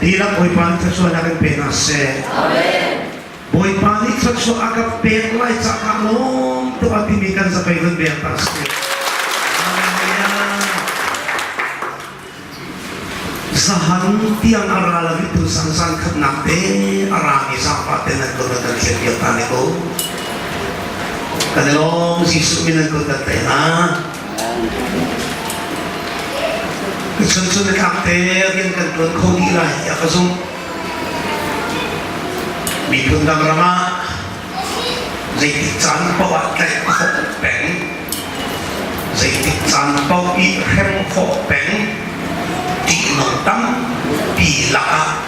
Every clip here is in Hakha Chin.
Dihlak Bawipa nih thluachuahnak in pe hna seh. Bawipa nih thluachuah a ka pek lai ca ka lawm tuk a timi kan zapei vun beng ta sih. Hallelujah. Zahan tiang a ra lo i tuzan zan khatnak te a rami zaangfah te nan kun kan thlen piak ta ne ko. Kan i lawm Jesuh min nan kun kan tei hna. Chun chun ni tlak te rian kan tuan kho dih lai tiah ka zumh. Miphun dang ram ah zeitik caan paoh ah tlaih khawh peng, zeitik caan paoh i hrem khawh peng, ṭihnung tampi lakah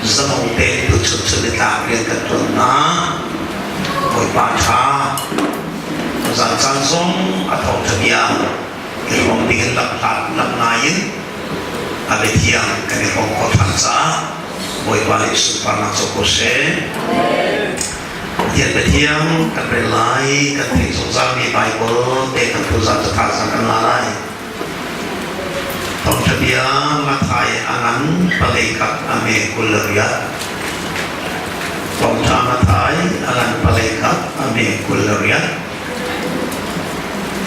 zalong tein tuchun chun ni tlak rian kan ṭuan hna. Bawipa ṭha, zan caan zong a thawngṭha bia i hrawm dingin lamhlat lam ngai in a biathiang kan i hrawm khawh ṭhan caah Bawipa nih sunparnak co ko seh. Pathian biathiang kan rel lai, kan theih zungzalmi Baibal te kan tuzan cu thazaang kan la lai. Thawngṭha bia Matthai a ngan palei kap a me 28. Thawngṭha Matthai a ngan palei kap a me 28.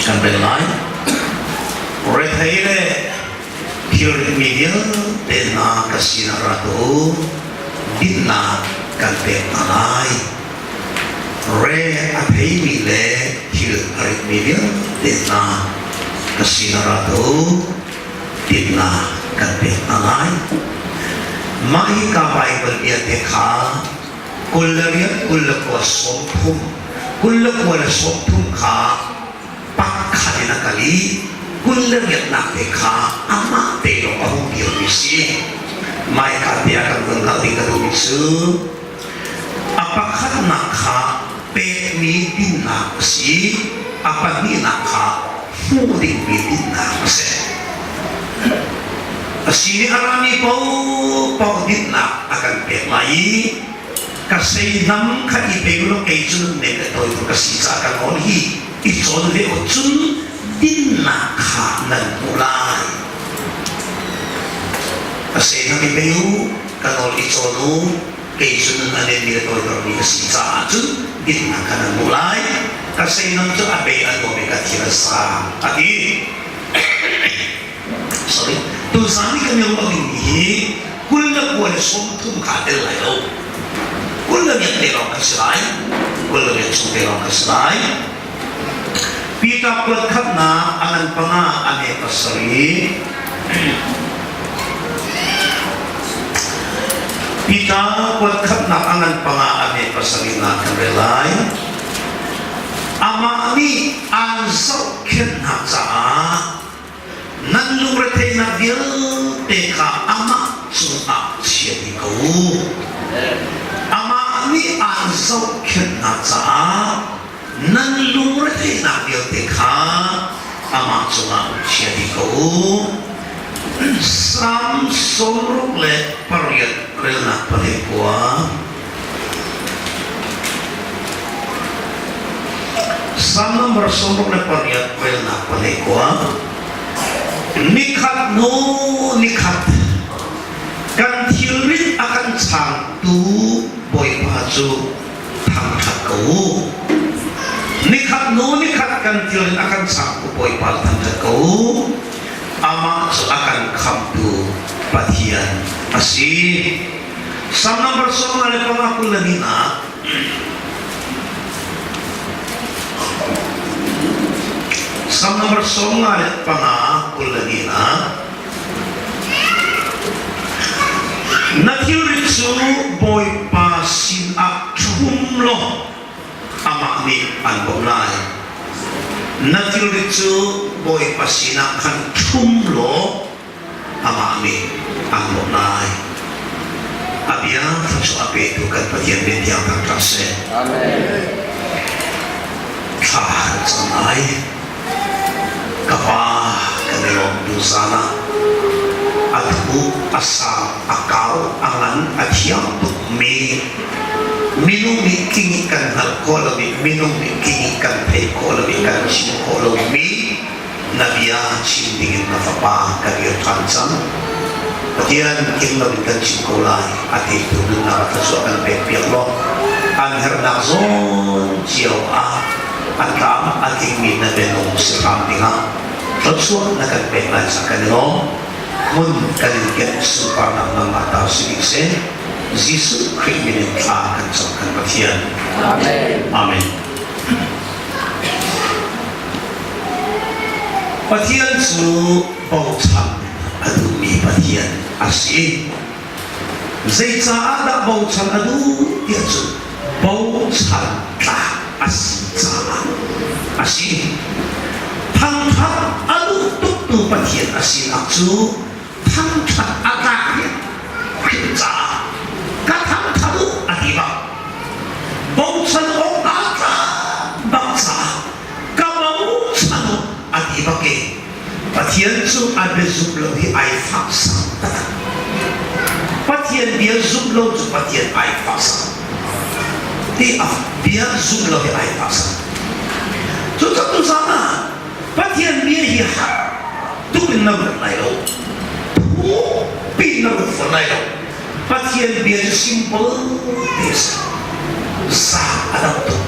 Kan rel lai. Rethei le thilritmi vialte hna ka sinah ra tuah u, dinnak kan pek hna lai. Re a theimi le thil a ritmi vialte hna ka sinah ra tuah u, dinnak kan pek hna lai. Mah hi ka Baibal vialte kha 28 29 30 29 30 kha pakhat in a kal i 28nak te kha amah te lawng a hung dirmi si. Maika te ah kan vun hngalh ding ka duhmi cu a pakhatnak kha pekmi dinnak a si, a pahnihnak kha hmuh dingmi dinnak a si. A si nih a rami paohpaoh dinnak a kan pek lai i ka seihnam kha i pe ulaw kei cu nan nek le tawitu ka si caah ka nawl hi i cawn ve u cun dinnak kha nan hmuh lai. Ka seihnam i pe u, ka nawl i cawn u, kei cu nun a nemmi le toidormi ka si caah cun dinnak kha nan hmuh lai. Ka seihnam cu a bei a nuam i ka thil a sang, a ti. Sorry. Tuzan i kan i ruah dingmi hi 29 kha tel lai lo. 28 te lawng kan si lai. 28 chung te lawng kan si lai. Peter kuat khatnak a ngan panga a me pasarih. Peter kuat khatnak a ngan panga a me pasarih nak kan rel lai. Amah nih aan zohkhenh hna caah nan lungretheihnak vialte kha amah cungah chia dih ko u. Amah nih aan zohkhenh hna caah nan lungretheihnak vialte kha amah cungah chia dih ko u. Salm 68 relnak pahnih kua. Salm number 68 relnak pahnih kua. Nikhat hnu nikhat kan thilrit a kan changtu Bawipa cu thangṭhat ko u. Nikhat hnu nikhat kan thilrit a kan changtu Bawipa thangṭhat ko u. Amah cu a kan khamtu Pathian a si. Salm number 55 24. Salm number 55 24. Na thilrit cu Bawipa sinah ṭhum law amah nih an bawmh lai. Na thilrit cu Bawipa sinah khan ṭhum law amah nih an bawmh lai. A bia thluachuah a petu kan Pathian min tiang thangṭhat seh. Amen. Thla kan cam lai. Ka pa kan i lawm tu zan ah a thu a sang a kau a ngan a thiam tuk mi minung nih king kan hngalh khawh lo i minung nih king kan theih khawh lo i kan chim khawh lo mi na bia chim dingin na fapa kan ir ṭhan cang. Pathian. Pathian king loin kan chim ko lai. A teitu nunnak a thluachuah kan pek piak law an herhnak zawn cio ah a tlam a tlingmi na minung si hram dingah thluachuah na kan pek lai ca kan i lawm. Hmun kan in kenh sunparnak nangmah ta si bik seh. Jesuh Khrih min in thla kan cam kan Pathian. Amen. Amen. Pathian cu bochan a duhmi Pathian a si. Zeicaah dah bochan a duh tiah cun bochan tlak a si caah a si. Thangṭhat a duh tuktu Pathian a sinak cu thangṭhat a tlak hrimhrim caah ka thangṭhat u a ti bak. Bochan awk aa tlak bak caah ka bochan u a ti bak i Pathian cu a bia zumh lo hi ai fahsak taktak. Pathian bia zumh lo cu Pathian ai fahsak. Ti a bia zumh lo hi ai fahsak. Cucaah tuzaan ah Pathian bia hi har tuk in na ruat lai lo. Phu pi na ruat fawn lai lo. Pathian bia cu simple te a si. Za a dam tuk.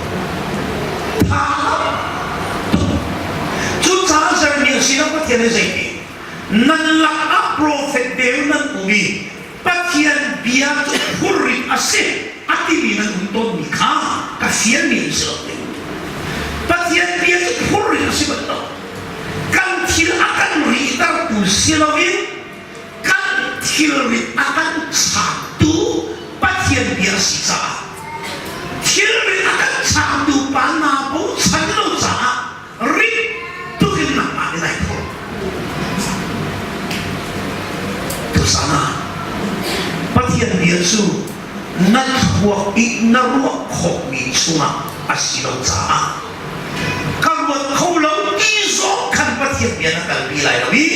Tha tuk. Cucaah Jeremiah sinah Pathian nih zeiti? Nan lakah profet deu nan um i Pathian bia cu phurrit a si a timi nan um tawnmi kha ka fialmi an si lo ding. Pathian bia cu phurrit a si bal lo. Kan thil a kan rihtertu si loin kan thilrit a kan chaaktu Pathian bia a si caah thilrit a kan chaaktu pa naa bochan lo caah rit tuk in nangmah nih nai phurh. Tuzaan ah Pathian bia cu na thluak i na ruah khawhmi chungah a si lo caah ka ruat kho lo ti zong khan Pathian bia na kalpi lai lo i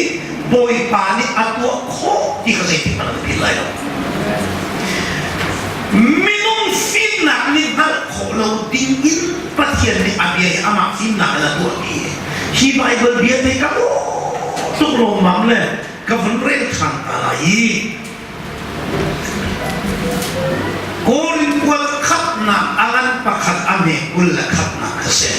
Bawipa nih a tuah khawh ti kha zeitik hmanh na philh lai lo. Minung fimnak nih hngalh khawh lo ding in Pathian nih a bia hi amah fimnak in a tuahmi hi Baibal bia te ka tuk lawmmam le ka vun rel ṭhan ta lai i Korin kuat khatnak a ngan pakhat a hme 21nak a si.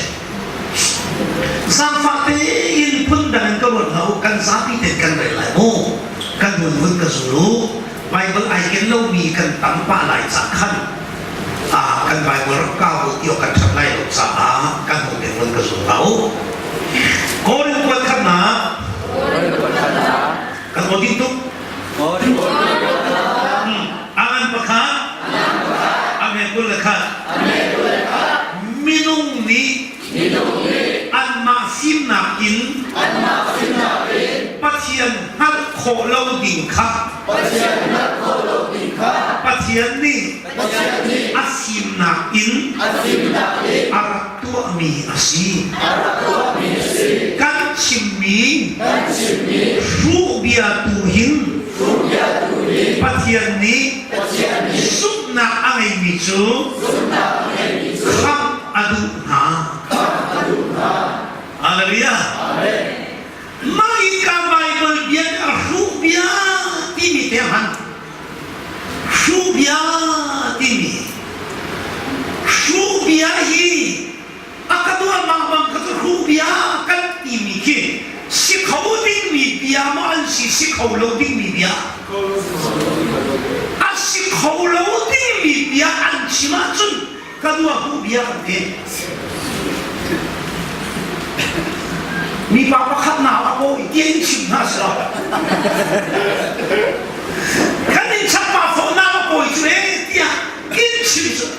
Zaangfah tein phundang in ka ruat hlah u, kan zapi tein kan rel lai mu. Kan hun hun ka zul u. Bible ai ken lomi kan tam pah lai ca khan ah kan Bible rak kau u ti awk kan ṭhat lai lo caah kan hung tein hun ka zul hlah u. Korin kuat khatnak Korin kuat khatnak kan aw tuk A ngan pakhat, a hme 21. Minung nih anmah fimnak in Pathian hngalh khawh lo ding kha Pathian nih a fimnak in a rak tuahmi a si. Kan chimmi hruh bia tu hin Pathian nih zumhnak a ngeimi cu khamh a duh hna. Hallelujah. Mah ka Bible bia nih a hruh bia timi te hman. Hruh bia timi. Hruh bia hi a ka tuah bang bang kha cu hruh bia kan timi khi si kho dingmi bia maw an si si kho lo dingmi bia a si kho lo dingmi bia an chim ahcun ka dua hruh bia kan ti mipa pakhat nau a paw i tia in chim hna si lo kan in chak pa fo nau a pawi cu e tiah in chim cu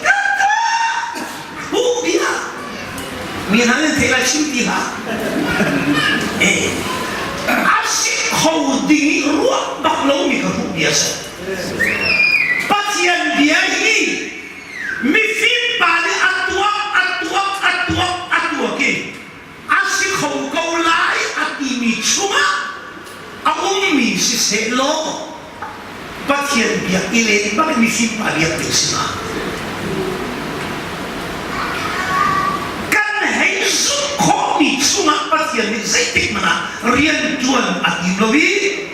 hruh bia mi hna nan thei lai chim ti hlah eh a si kho ding i ruah bak lomi ka hruh bia si Pathian bia hi mifim pa nih a tuak a tuak a tuak a tuak i a si kho ko lai a timi chungah a ummi siseh law Pathian biak i len bak in mifim pa biak ding si ma kan hei zumh khawhmi chungah Pathian nih zeitik hmanh ah rian ṭuan a tim lo i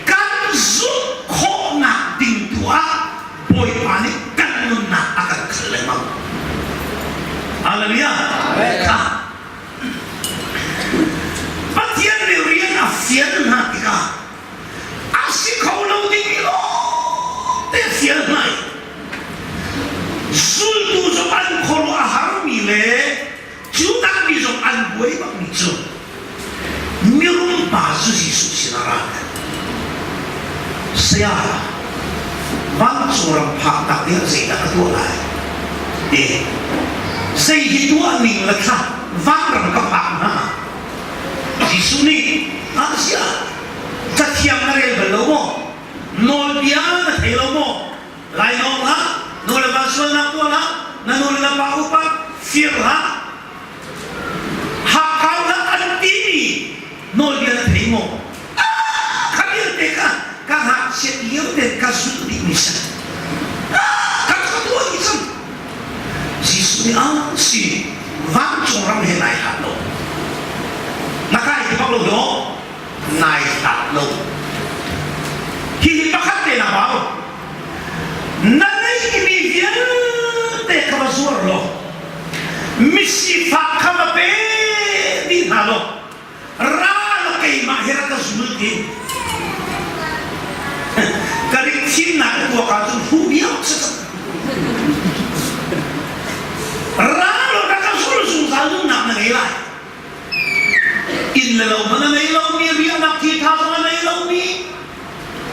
kan zumh khawh. Vancung ram phaknak ding ah zeidah ka tuah lai? Ti zei hi tuah ning le thla vanram ka phak hna? Jesuh nih ngakchia cathiang na rel bal lo maw? Nawlbia na thei lo maw? Lainawng hlah, nu le va sualnak tuah hlah, na nu le na pa upat fir hlah, hakkau hlah an timi nawlbia na thei maw? Kha vialte kha ka ngakchiat lio tein ka zulh dihmi si. Ka ka tuah dih cang. Jesuh nih a si vancung ram he nai hlat lo. Na kai ti bak lo dawh nai hlat lo. Hihi pakhat te na bau. Na neihmi vialte kha va zuar law misifak kha va pe dih hna law ra law keimah hi rak ka zul ti. Ka rik thimnak ka tuak ahcun hu biak si cang. Ra law rak ka zul zungzal nunnak na ngei lai. Inn le lo hmanh a ngei lomi, riahnak thiltha zong a ngei lomi,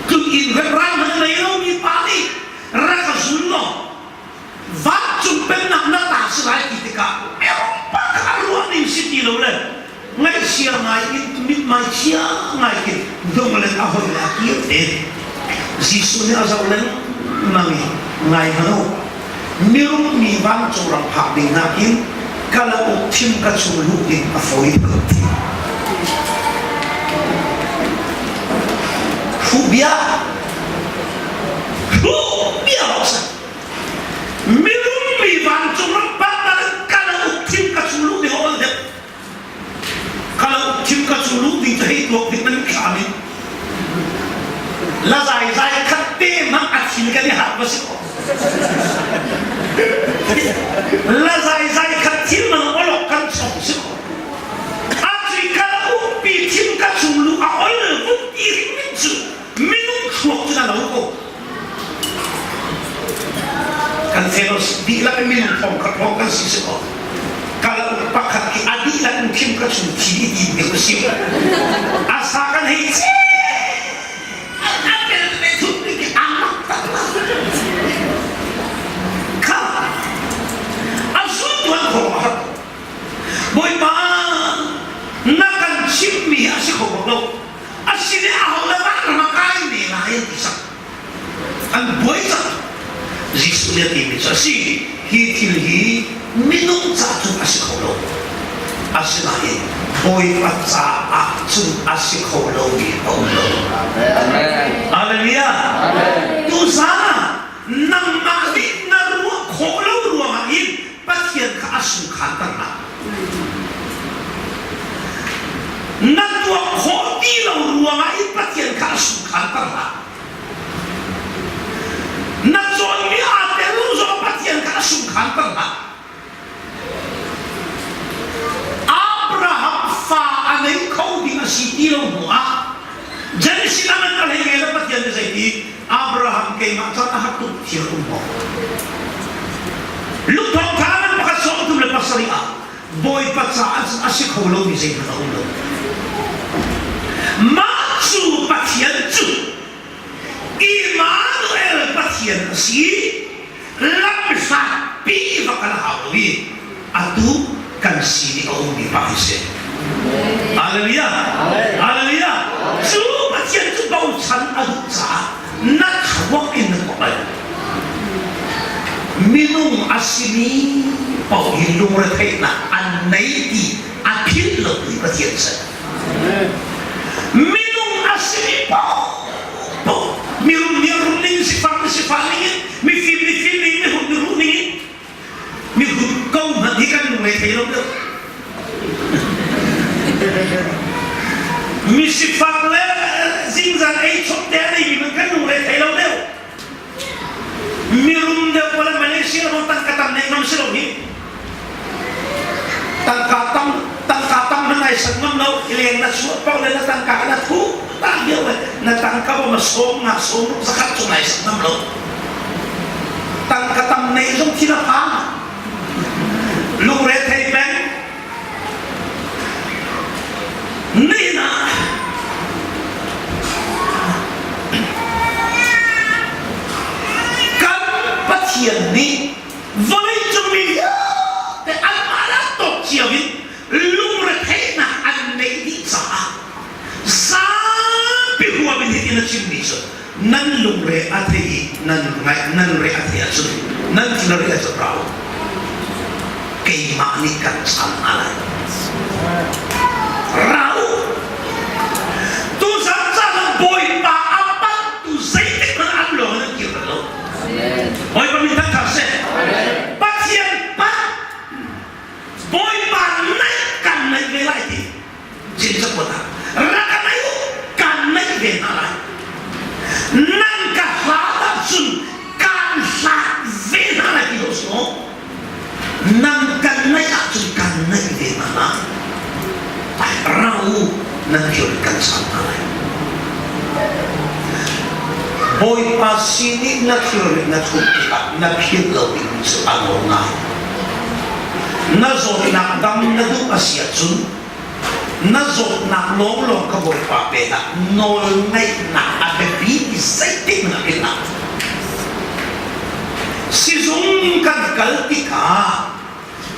tlun inn reprai hmanh a ngei lomi pa nih rak ka zul law vancung pennak na ta si lai ti tikah pa kha a ruah ning si ti lo le ngaihchia ngai in mithmai chia ngai in dong le a hoi a kir te. Jesuh nih a zoh lengmang i ngai hmanh u, mirum mi vancung ram phak ding nakin kalauk thim ka chung luh ding a fawi deuh ti. Hruh bia hruh bia bak si. Mirum mi vancung ram phak nakin kalauk thim ka chung luh ding a ol deuh. Kalauk thim ka chung luh ding cu hei tuak ding nan thlam in la zai zai khat te hmang a thil kan i harh va si ko. La zai zai khat thil mang olok kan chong si ko. A cui kalauk pi thim ka chung luh a ol vun ti ring cu minung thluak cu na lo ko. Kan fellows dihlak in minung thong khat lawng kan si si ko. Kalauk pakhat i a dihlak in thim ka chung thi i tim deuh a si. A sa kan hei ce. A tel ve thut ning ki a mak tak Kha a zul tuan khawh a har. Bawipa na kan chimmi a si kho bak lo. A si le aho le ram a kai ne lai an ti cang. An buai cang. Jesuh nih a timi cu a si. Hi thil hi minung ca cun a si kho lo. Asinain Bawipa caah cun a si kho lomi a um lo. Amen. Hallelujah. Amen. Tuzaan ah nangmah nih na ruah khawh lo ruangah hin Pathian kha a sungkhan ter hna. Na tuah khawh ti lo ruangah in Pathian kha a sungkhan ter hna. Na cawnmi aa tel lo zong Pathian kha a sungkhan ter hna. Abraham fa a nei kho ding a si ti lo hnu ah Genesis ah nan kal hei ngei lo Pathian nih zeiti Abraham keimah cun a hat tuk thil um maw? Lungthawng tha nan pakhat 37 ah Bawipa caah cun a si kho lomi zeihmanh a um lo. Mah cu Pathian cu Immanuel Pathian a si. Lamhlatpi va kal hau lo i atu kan sin i a ummi pa hi si. Hallelujah. Hallelujah. Cu Pathian cu bochan a duh caah na thluak in na tuah bal. Minung a simi paoh hi lungretheihnak an nei ti a philh lomi Pathian si. Minung a simi paoh paoh mirum nih rum ning sifak nih sifak ning in mifim nih fim ning mihrut nih ruh ning in mihrut ko hmanh hi kan lungre thei lo deuh. Misifak le zingzan ei chop te a neimi man kan lungre thei lo deuh. Mirum deuh pala Malaysia ram tangka tam nei ngam si lo hi. Tangka tam tangka tam na nai san ngam lo leng na chuah pau le na tangka na thu ta lio le na tangka ba ma som nga som zakhat chung nai san ngam lo. Tangka tam nei zong thi na pha. Lungre thei peng Nihin ah. Pathian nih vawleicung mi vialte anmah le tawk cio in lungretheihnak an neih dih caah zapi huam in hitin a chimmi cu nan lungre a thei i nan ngaih nan re a thei ahcun nan thilri a cun ra u keimah nih kan chan hna lai ra u tuzan caan ah Bawipa a panhtu zeitik hmanh an lawng in an kir bal lo Bawipa min thangṭhat seh Pathian panh Bawipa naih kan naih ve lai ti Chin cakuat ah rak ka naih u kan naih ve hna lai nan ka hlat ahcun kan hlat ve hna lai ti lo si maw nan kan naih ahcun kan naih ve hna lai ra u nan thil kan sang hna lai Bawipa sin i na thilri na thup tikah na philh lo dingmi cu a nawl ngai. Na zawtnak dam na duh a si ahcun na zawtnak lawnglawng kha Bawipa pe hlah. Nawlngaihnak a biapi ti zeitik hmanh ah philh hlah. Sizung kan kal tikah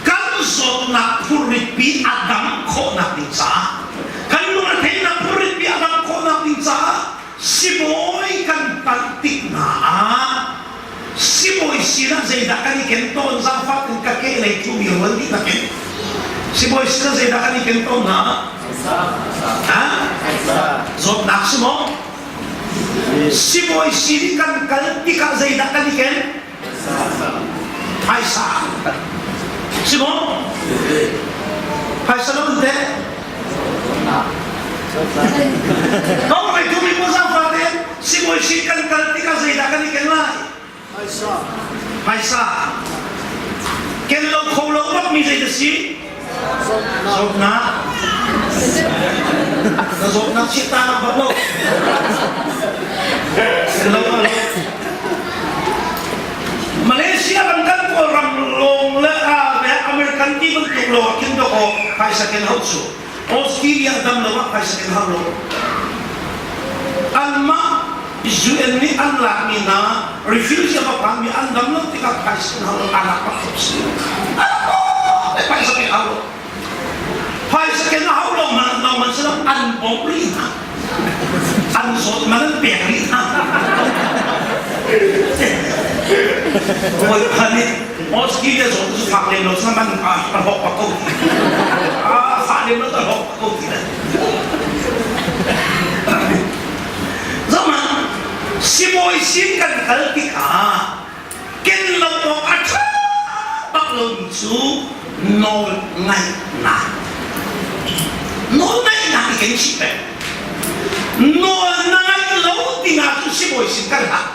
kan zawtnak phurritpi a dam khawhnak ding caah kan lungretheihnak phurritpi a dam khawhnak ding caah sibawi kan panh tik hna ah sibawi sinah zeidah kan i ken tawn zaangfah in ka ke lei cu mi rual dih nakin sibawi sinah zeidah kan i ken tawn hna ha zawtnak si maw sibawi sin kan kal tikah zeidah kan i ken phaisa si maw phaisa lo in teh Kau mai tu mi zaangfah tein sibawi sin kan kal tikah zeidah kan i ken lai? Phaisa. Phaisa. Ken lo kho lo bak mi zei dah si? Zawtnak. Na zawtnak chih ta nak bak lo. Ken lo lo. Malaysia ram kan Kawlram lawng le American ti bantuk lawng ah khin dawk aw phaisa ken hau cu. Australia dam lo ah phaisa ken hau lo. Anmah UN nih an lakmi hna refugee a va phanmi an dam lo tikah phaisa ken hau lo a lak bak tuk si. Phaisa ken hau lo. Phaisa ken hau lo man lo man sila an bawmh rih hna. An zawt man an pek rih hna. Bawipa nih Australia zawt cu fak lem lo cu man a hlawk bak ko ti. A fah lem lo a hlawk bak ko ti. Zohmanh, sibawi sin kan kal tikah ken lo awk a ṭha bak lomi cu nawl ngaihnak. Nawl ngaihnak i ken chih peng. Nawl na ngaih lo dingah cun sibawi sin kal hlah.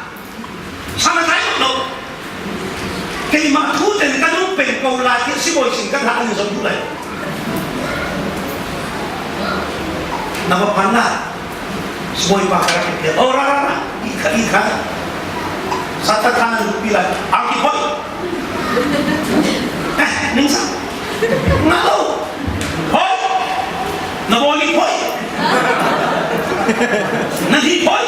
San a tlai bak lo. Keimah thu ten kan um peng ko lai tiah sibawi sin kal hlah an in zom duh lai. Na va phan lai. Sibawi pa ka rak in oh ra ra ra i kha i kha sata than an pi lai angki khoi eh ning sa nga lo hoi na boli khoi na hi khoi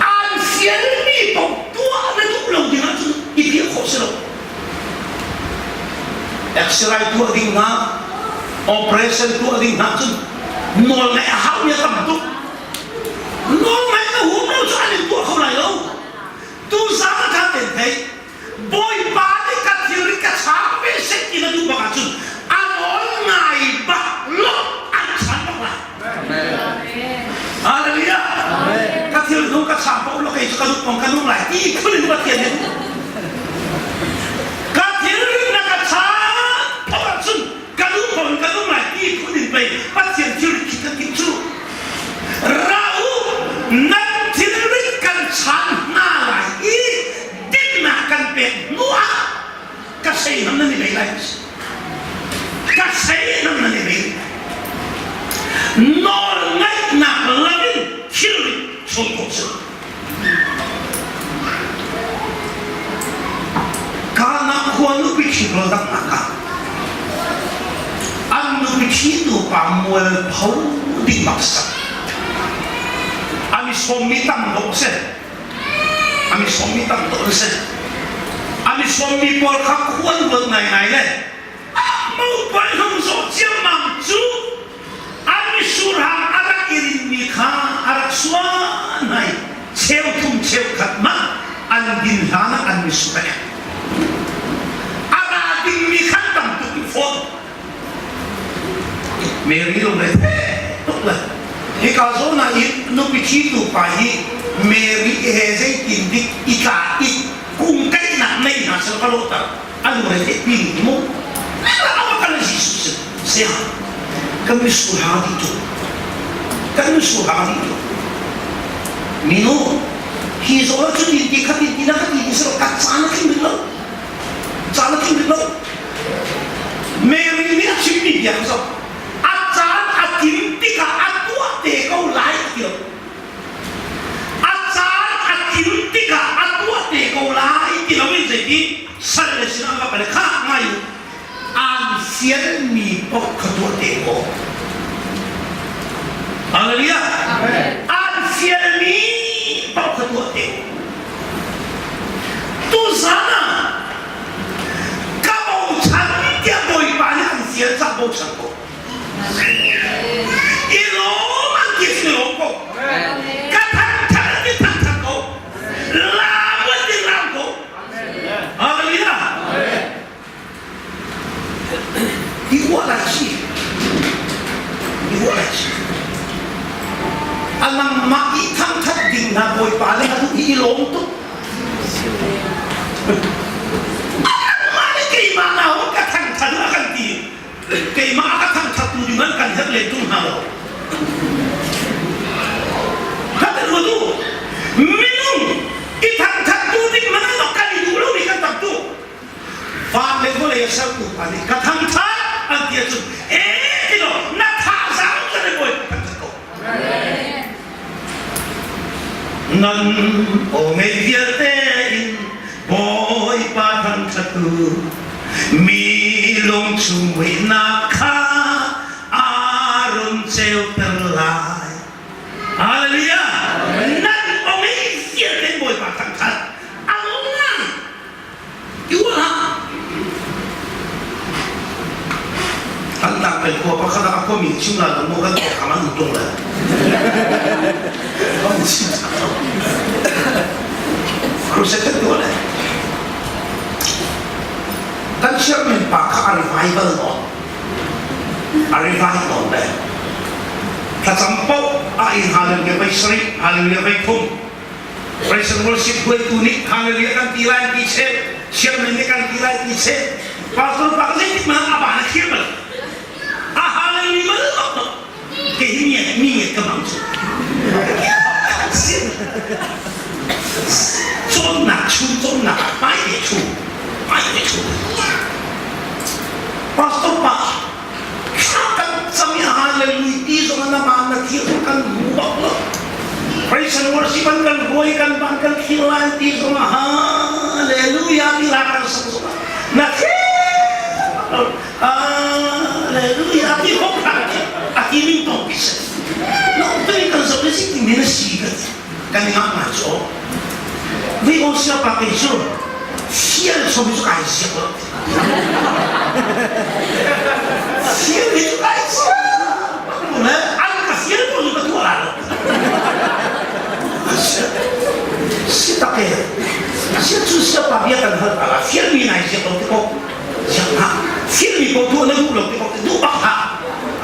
an sial mi paoh tuah na duh lo ding ahcun i piah khawh si lo X-ray tuah ding hna, operation tuah ding hna cun nawl ngaih a haumi a tam tuk. Nawl ngaih na huam lo cu an in tuah kho lai lo. Tuzaan a ṭha ten thei, Bawipa nih ka thilri ka chaang ve seh ti na duh bak ahcun a nawl ngai bak lo an chan bak lai. Hallelujah. Ka thil hnu ka cham paoh lo kei cu ka duh kong ka nung lai ti phun in Pathian nih ka thil na ka cham paoh ahcun ka duh kong ka nung lai ti phun in pei Pathian thil khi kan ti cu ra u nan thilrit kan chan hna lai i dinnak kan pek hnu ah ka sei nam nan i bei lai ka sei nam nan i bei nawl ngaihnak lam in thilri chung khawh si Kana khua nupi ṭhi rawl danghnak ah an nupi ṭhi nupa mual pho ding bak sak an i sawmmi tam dawh si. A mi sawmmi tam tuk an si. A mi sawmmi pawl kha khuan ruat ngaingai le mopai hung zawh ciammam cu an misurhang a rak i rinmi kha a rak suan hai cheuthum cheukhat mah an din hlan ah an misur a ek. A ra dingmi khan tam tuk in fawn. Mary lungre tuk le hika zawn ah hin nupi ṭhitu pa hi Mary he zeitin dik i tla i kungkaihnak nei hna seh ka lawhter a lungre theih pi mu ama kan Jesuh si sia kan misur ha dih tu kan misur ha dih tu minu hi zawn cu tin ti kha tin ti na kha ti ti seh ka caan a tling rih lo caan a tling rih lo Mary nih a chimmi bia kha zoh. A caan a tim tikah a tuah te ko lai a ti lo. A caan a tim tikah a tuah te ko lai ti loin zeiti sal le sinah va kal kha ngai u. Aan fialmi paoh kha tuah te ko. Hallelujah. Aan fialmi paoh kha tuah te ko. Tuzan ah Ka bochan tiah Bawipa nih an fial cah bochan ko. I lawm an ti cun i lawm ko. Ka thangthat an ti thangthat ko. Laam an ti laam ko. Hallelujah. I uah lai si. I uah lai si. A nangmah i thangthat ding hna Bawipa le a duh i i lawm tuk. Anmah nih keimah na hung ka thangthat a kan ti. Keimah a ka thangthat tu ding an kan herh len tung hna lo. Khat ruat u. Minung i thangthat tu ding man an kan i duh lo mi kan tam tu. Van le vawlei a sertu pa nih ka thangthat an ti ahcun ee ti lo na thazaang ka le bawi thangthat ko. Nan aw ngei vialte in Bawipa thangthat u mi lungchung muihnak kha aa run ceuter lai. Hallelujah! Nan aw ngei vialte in Bawipa thangthat. A lung Kan tang khua pakhat ah a khuami chim la lo maw kan kam an tung le. Crusade kan tuah le. Kan chairman pa kha a revival nawn. A revival nawn le. Thlacam paoh a in hallelujah vai sarih, hallelujah vai thum. Praise and worship hruaitu nih hallelujah kan ti lai ti seh, chairman nih kan ti lai ti seh, pastor pa zeitik hmanh a baan a khir bal. A hallelujah bal bak bak. Kei hi mi mi nget ka mang cu. Cawnnak chung cawnnak ah hmai te chu, hmai te chu. Pastor pa thla kan cam i hallelujah ti zong ah na baan na thir kan hmu bak lo. Praise and worship an kan ruai kan ban kan thlir lai ti zong ah hallelujah ti la kan sak zong ah na thlir hallelujah ti hok hlah a ti ning tong pi se na te kan zo le si ti men si kan kan ngah ngai cho vi o sia pa ke chu sial so bi chu kai siak lo sial bi chu kai siak le an ka sial ko lu ka tu ala lo si tak e sia chu sia pa bia kan hal ala sial mi nai siak lo te ko siak ha sial mi ko tu na du lo te ko du bak ha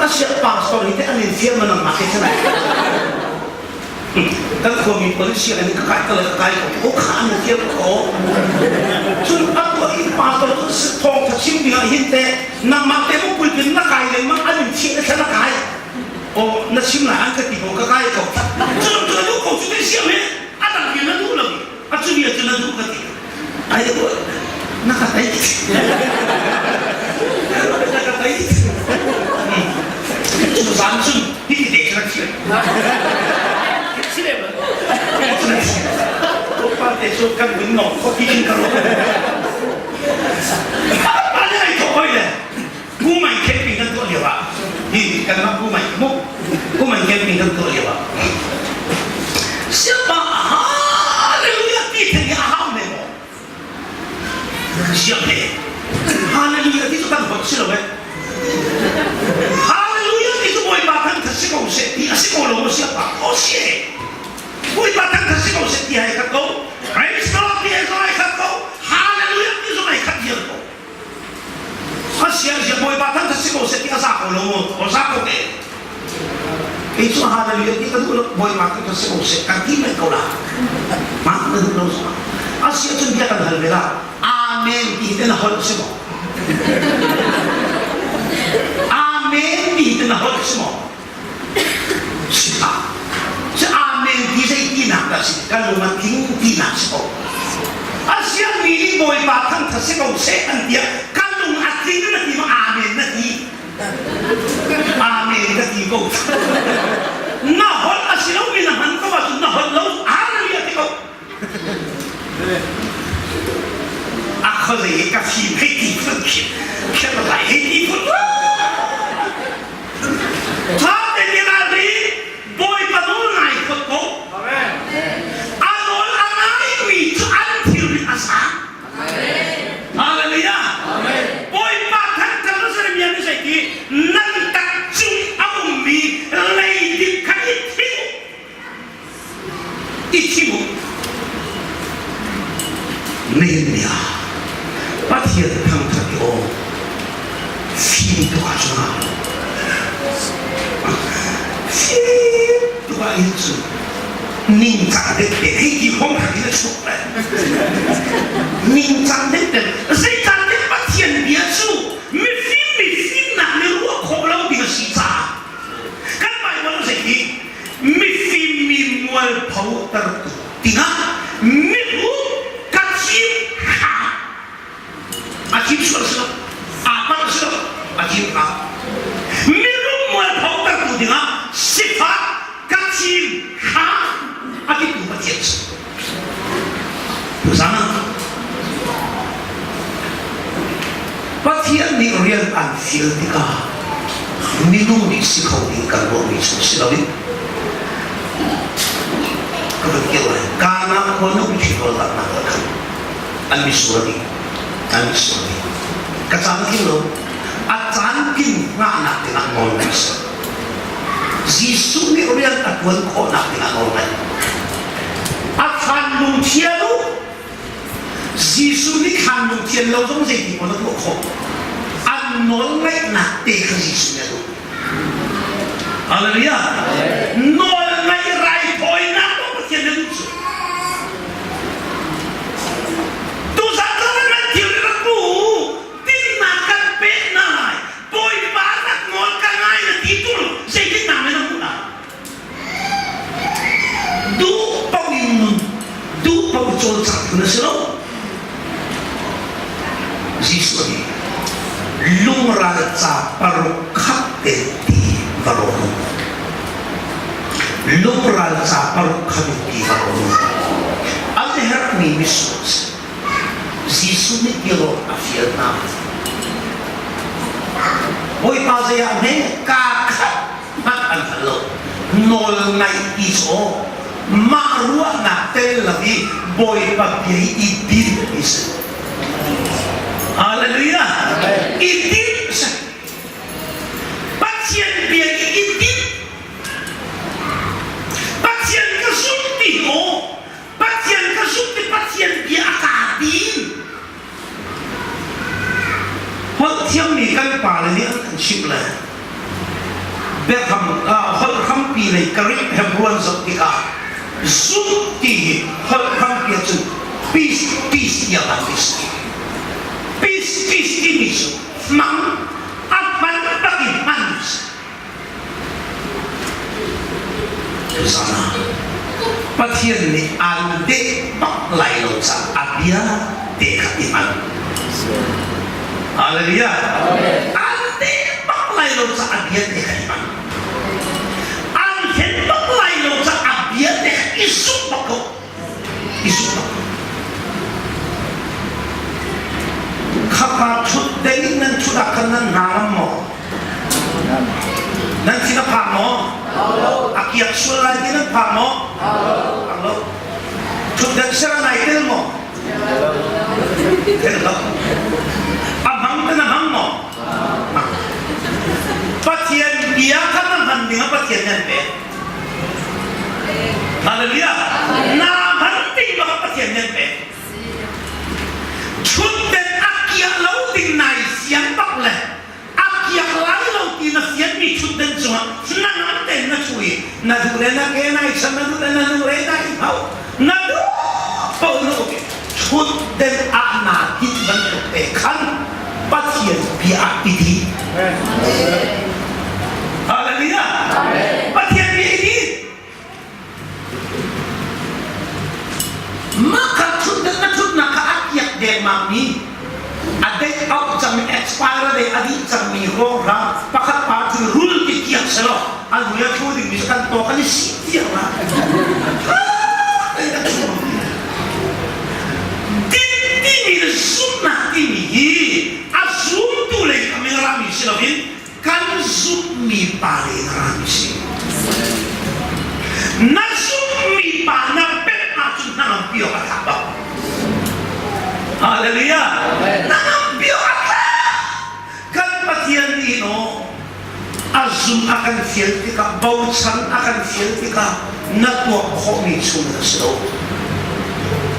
a sia pastor hi te an in sial manang ma ke chanai Kan khuami policy an ka kai ka kai ko ko kha an thiam ko. Cun a tuah i pastor cu thawng tha chim ding ah hin te nangmah te mo pulpit na kai lengmang an in thiah na thla na kai. O na chim lai an ka ti ko ka kai ko. Cun tu na duh ko cu te siam he a dang bia na duh lo a cu bia cu na duh ka ti. Ai na ka tai. Na ka tai. Cu zan cun hi ti te ka thiam. Pa te cu kan vun no ko ti in ka ruat. Pa ne ai thok hoi le. Pu mai camping kan tuah lio ah hi kan ram pu mai mu pu mai camping kan tuah lio ah siapa hallelujah ti theng. lo maw o za ko ke kei cu hallelujah ti ka duh lo bawipa ka si ko seh kan ti men ko la ma ka duh lo so a si ahcun bia kan hal ve la amen ti te na holh si maw amen ti te na holh si maw si hlah si amen ti zei tinak dah si kan lung a tling tinak si ko a siangmi nih bawipa thangthat si ko seh an tiah kan lung a tling na ti ma amen na ti Amen ka ti ko. Na holh a si lomi na hman ko ahcun na holh lo hallelujah ti ko. A khuazei ka fim hei ti phun khi kher lai hei ti phun. Tha te ni ralri Bawipa nawl ngai khot ko. A nawl a ngaimi cu an thilrit a sang. Hallelujah. Bawipa thangthat na Jeremiah nih zei ti nan tak cung a ummi leidip kha i thim u. I thim u. Nehemiah Pathian thangthat i aw fim tuk ah cun fim tuk ah hin cun ningcang deuh te hei ti hong kha in a chuak le ningcang deuh te zeicahtiah Pathian bia cu mifim mifimnak nih ruah khawh lo ding a si caah kan Bible zei ti mifim mi mualpho tertu tingah mihrut ka thim hram a thim sual si lo aa palh si lo a thim hram mirum mualpho tertu dingah sifak ka thim hram a titu Pathian si tuzan ah Pathian nih rian an fial tikah minung nih si kho ding kan ruahmi chung si loin ka van kir lai Kana khua nu thi rawl nak ah khan an mitsur a dih an mitsur a dih ka caan tling lo a caan tling ngahnak dingah nawl ngai si Jesuh nih rian a tuan khawhnak dingah nawl ngai a thlan lung thian u Jesuh nih thlan lung thian lo zong zeiti pawn a tuah khawh an nawl ngaihnak te kha Jesuh nih a duh Hallelujah nawl ngaih raithawinak Pathian nih a duh cu Tuzan zong nan thil rak pu tinnak kan pek hna lai Bawipa rak nawl ka ngai na ti tul zeitin na men hmuh na duh paoh in nun duh paoh cawlcangh na si lo Jesuh nih lungral ca paruk khat te ti va rawl Lungral ca paruk kha ti va rawl An herhmi mitsur a si. Jesuh nih tirawl a fial hna. Bawipa zei ah hme kaa khat hmanh an hngal lo. Nawl ngaih ti cu mah ruahnak tel lo i Bawipa bia hi i din ti si. Hallelujah! I din si. Pathian bia i i din. Pathian ka zumh ti maw? Pathian ka zumh ti Pathian bia a ka din. Holh thiammi kan pale nih an kan chimh le biakam holh hrampi lei Greek Hebrew zoh tikah zumh ti hi holh hrampi ahcun peace peace tiah an ti si. Peace peace timi cu hmang a hman bak in hman si. Tuzan ah Pathian nih aan deh bak lai lo caah a bia te kha i hman. Hallelujah. Aan deh bak lai lo caah a bia te kha i hman. Aan hen bak lai lo caah a bia te kha i zumh bak ko. I zumh bak ko. Khapa thut ding nan thut ah khan nan hna ngam maw? Nan thin a phang maw? A kiak sual lai ti nan phang maw? Phang lo. Thutdan ser a nai tel maw? Tel lo. A hmang te na hmang maw? Pathian bia kha na hman ding ah Pathian nih an pek. Hallelujah. Na hman ding bak ah Pathian nih an pek. Thutden a kiah lo ding nai siang bak le a kiak lai lo ti na duh le na ke nai chan na duh le na nu re nai hau na duh paoh na uk thut den ah naa tinh bantuk te khan Pathian bia ah i di. Hallelujah. Pathian bia i di. Mah kha thutnak na thutnak kha a kiak dengmang mi a date out cangmi expire date a dih cangmi rawlrang pakhat pa cu rul ti kiak selaw an hmui a thu dingmi cu kan taw kan i sih tiang ah Din timi le zumhnak timi hi a zumtu lei kam in a rami si loin kan zumhmi pa lei in a rami si. Na zumhmi pa na pemh ahcun hnangampi awk a tlak bak. Hallelujah. Hnangampi awk a tlak. Kan Pathian nih no a zum a kan fial tikah bochan a kan fial tikah na tuak khawhmi chung na si lo.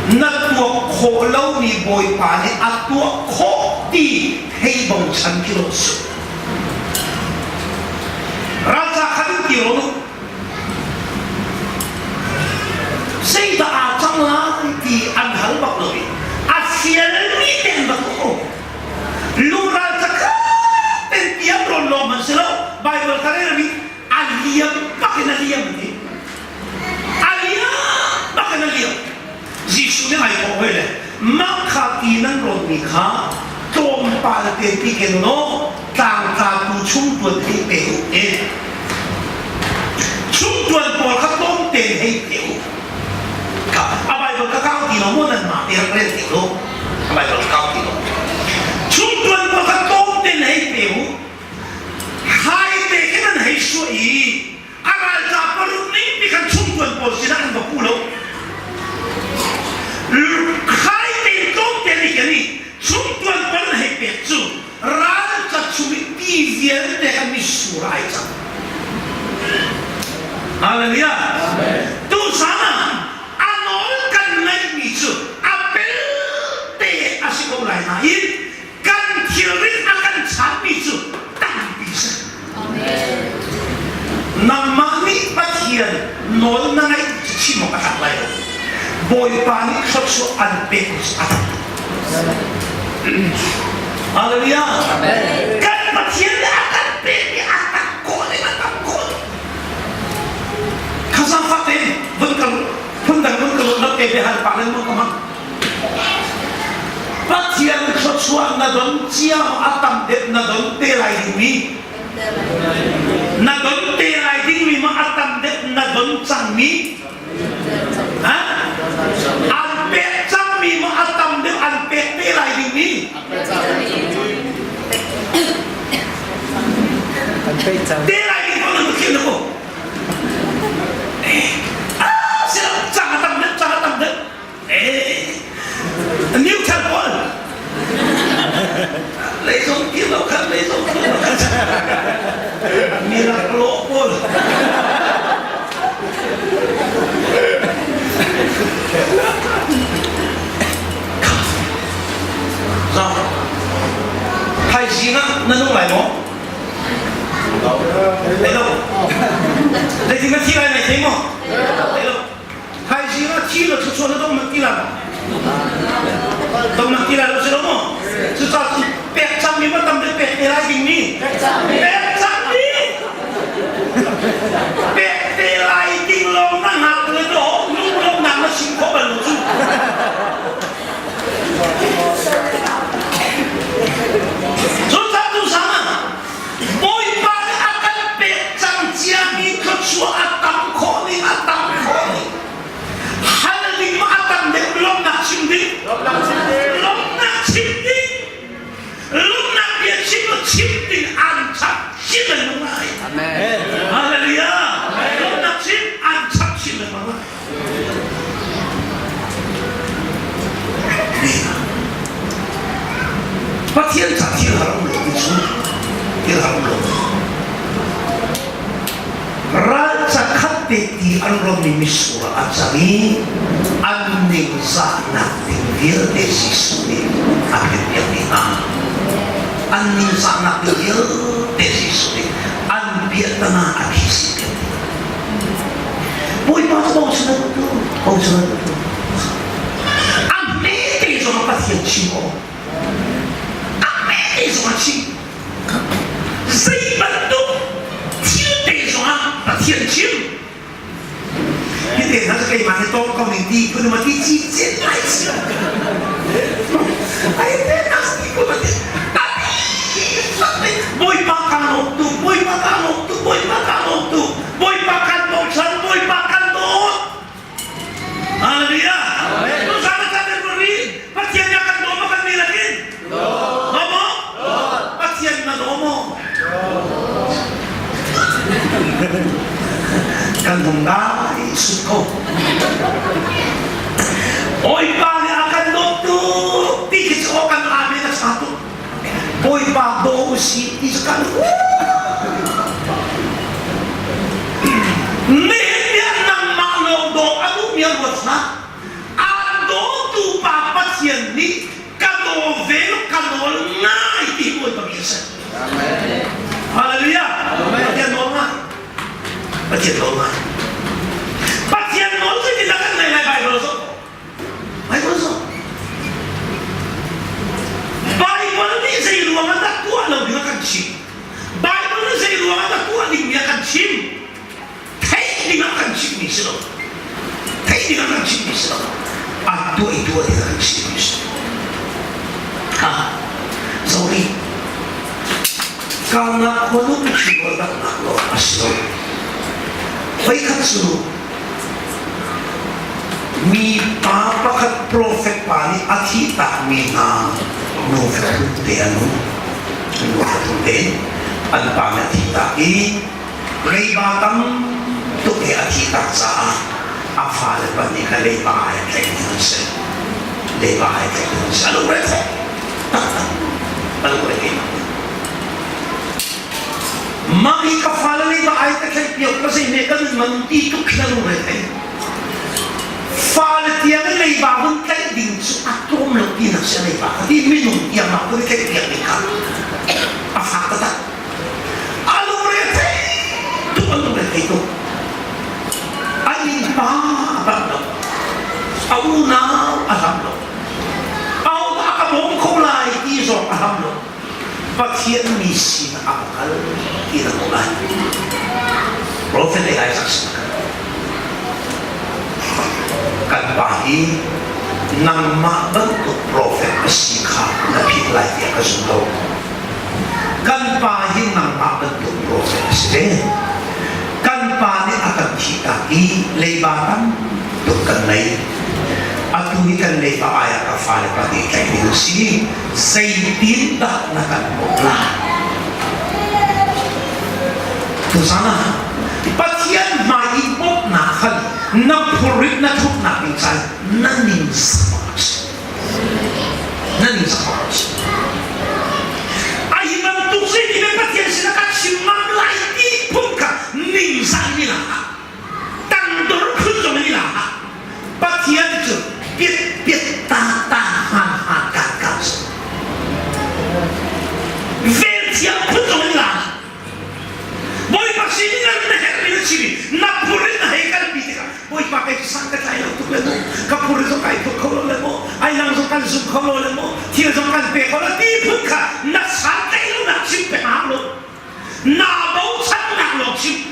Na tuak khawh lomi Bawipa nih a tuah khawh ti hei bochan khi lo si. Ralca khat in ti rawn u. Zeidah aa cang lai ti an hal bak lo i a fialmi te an rak tuah ko. Lungral cakhat ten tiang rawn lawng hmanh si lo. Bible ka rel mi a liam bak in a liam ti. A liam bak in a liam. Jesuh nih ai kawh hoi le mah kha ti nan rawnmi kha tlawmpal te ti ken law tlangtlatu chungtuan hei pe u ti. Chungtuan pawl kha tlawmte hei pe u. Ka a Bible ka kau ti lo maw nan mah te rak rel ti lo. A Bible ka kau ti lo. Chungtuan pawl kha tlawmte hei pe u. Hai te khin an hei suah i a ralca paruk ning ti khan chungtuan pawl sinah an va pu lo khai tein tlawmte nih kan i chungtuan pawl an hei pek cu ralca chung i ti vialte kha mitsur ai cang Hallelujah tu zan ah a nawl kan ngaihmi cu a pelte a si ko lai nain kan thilrit a kan chanmi cu tampi si. Nangmah nih Pathian nawl na ngaih cu chim awk a tlak lai lo. Bawipa nih thluachuah an pek cu a tam. Hallelujah. Kan Pathian nih a kan pekmi a tam khawh ning a tam khawh. Khazang fak tein vun kal phundang vun kal na te hal pa lengmang ka hmang. Pathian thluachuah na don cia a tam deuh na don te lai dingmi na don te lai dingmi ma a tam deuh na don cangmi ha an pek cangmi ma a tam deuh an pek te lai dingmi An pek cang. Te lai ding ko na thiam na ko eh ah sila cang a tam deuh cang a tam deuh Eh, new thar pawl. Lei zong ti lo khan, lei zong ti lo khan. Mirak lawh pawl. Zau. Hai zing ah na nung lai maw? Hello. Lei zing na thi lai nai thei maw? Hello. Thaizing ah thi le thluachuah na dong nak ti lai dong nak ti lai lo si lo maw? Cucaah cun pek cangmi ma tam deuh pek te lai dingmi pek cangmi pek te lai ding lawng na hngak le do lunglawmhnak na sim khawh bal lo cu. Cucaah tu sang ah Bawipa nih a kan pek cang ciami thluachuah a tam khawh ning a tam khawh ning hal ding ma a tam deuh lawmhnak chim ding lawmhnak chim ding lawmhnak bia chim lo chim ding an chap chin lengmang lai Amen. Hallelujah lawmhnak chim an chap chin lengmang lai Pathian ca thil har um lo ti cu thil har um lo. Ral cakhat te ti an ronmi mitsur ah a cang i an ningzahnak ding vialte Jesuh nih a pekpiak dih hna. An ningzahnak ding vialte Jesuh nih an piahtana a phisin piak dih hna. Bawipa cu bochan a duh bochan a duh. A hmete zong ah Pathian chim aw. A hmete zong ah chim. Zei bantuk thil te zong ah Pathian chim. Hi te hna cu keimah hi tawng ko ning ti phun ma ti ci cin lai si. Ai te na ti phun ma ti. Bawipa kan lawm tu, Bawipa kan lawm tu, Bawipa kan lawm tu, Bawipa kan bochan, Bawipa kan dawt. Hallelujah. Tuzaan a kan ri Pathian ya kan daw ma kan ni lakin? Daw maw? Pathian na daw maw? Kan hung dai sut ko. Bawipa nih a kan dawt tuk ti khi cu aw kan amen a sa tuk. Bawipa daw usih ti cu kan Nihin nih nangmah lawng daw a duhmi an ruat hlah. Aan dawtu pa Pathian nih ka daw ve ka nawl ngai ti Bawipa bia a si. Hallelujah. Pathian nawl ngai. Pathian nawl ngai. Pathian nawl cu ti kan ngai lai Bible zoh. Bible zoh. Bible nih zei ruang ah dah tuah lo ding a kan chim? Bible nih zei ruang ah dah tuah ding mi a kan chim? Theih ding ah kan chimmi si lo. Theih ding ah kan chimmi si lo. A tuah i tuah ding ah kan chimmi si. Ha. Sorry. Kana khua nu chim nak lo a si lo. Voikhat cu Mi pa pakhat profet pa nih a thihtakmi hna nufa te an um. Nufa te an pa nih a thihtak i leiba tam tuk he a thihtak caah a fale pa nih kha leiba ai tlaih ding an si. Leiba ai tlaih ding an si. A lungre thei taktak. A lungre thei Mah hi ka fale nih ma ai ka theih piak ka zei ne kan man ti tuk khi na lungre thei. Fale tiang in leiba hun tlaih ding cu a tlawm lo ti nak si leiba kha ti minung tiang ma kun tlaih piak ding kha a fak taktak. A lungre thei tuk a lungre thei tuk. A innpa a bak lo. A unau a hlam lo. Ahodah ka bawm kho lai ti zong a hlam lo. Pathian mi sin a kal ti na hmuh lai. Prophet Elijah sin a kal. Kan pa hi nangmah bantuk prophet a si kha na philh lai tiah ka zum lo. Kan pa hi nangmah bantuk prophet a si ve. Kan pa nih a kan thihtak i leiba tam tuk kan ngei. Atu hi kan leiba ai ah ka fale pa nih tlaih ding a si. Zeitindah na kan bawmh lai? Tuzan ah Pathian hmai i bawmhnak khan na phurrit na thupnak ding caan na ning sak awk a si. Na ning sak awk a si. Ai bantuk zei ti Pathian sin ah ka chim ngam lai ti phun kha ningzah mi lah tangdor phun zong in la Pathian cu piat piat ta ta han han kan kan vel thiam phun zong in la Bawipa sin in na herh mi na chim na phur in na hei kalpi tikah Bawipa kei sang ka tlai lo tuk le mu ka phur zong kai phur kho lo le mu ai lang zong kan zum kho lo le mu thil zong kan pe kho lo ti phun kha na san tlai lo nak chim pe hang lo Naa bochannak lawng chim.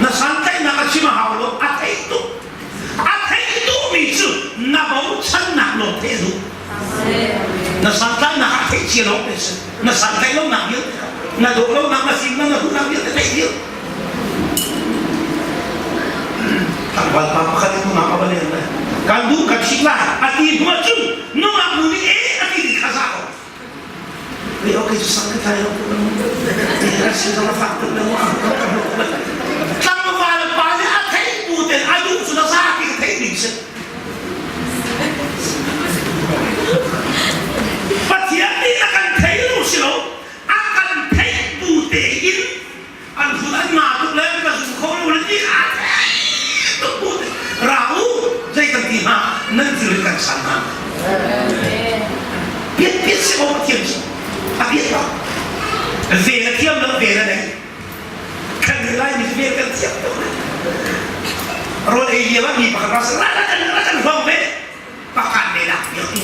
Na santlaihnak a chim a hau lo, a theih tuk. A theih duhmi cu na bochannak lawng theih a duh. Na santlaihnak a theih cia lawng te si. Na santlaih lonak vialte kha, na dawh lonak, na fimnak, na duhnak vialte theih dih. Tlangval pa pakhat in nungak a va len le kan duh ka ṭhit lai a ti hnu ahcun nungak nu nih e a ti ding kha za ko. Tlangval pa nih a theih bu ten a duh cu na zapi ka theih ding si. Pathian nih a kan thei lo si lo, a kan theih bu tein an hun an nga tuk le ka zum kho lo le ti a theih tuk bu te ra u zei kan ti hna nan thil kan san hna piat piat si ko thiam si a piat ba ve na thiam lo ve na nei kan lai mi ve kan thiam lo. Rawl ei lio ah mi pakhat rak ra ra kan ra kan hrawng ve pakan ne lak piak tu.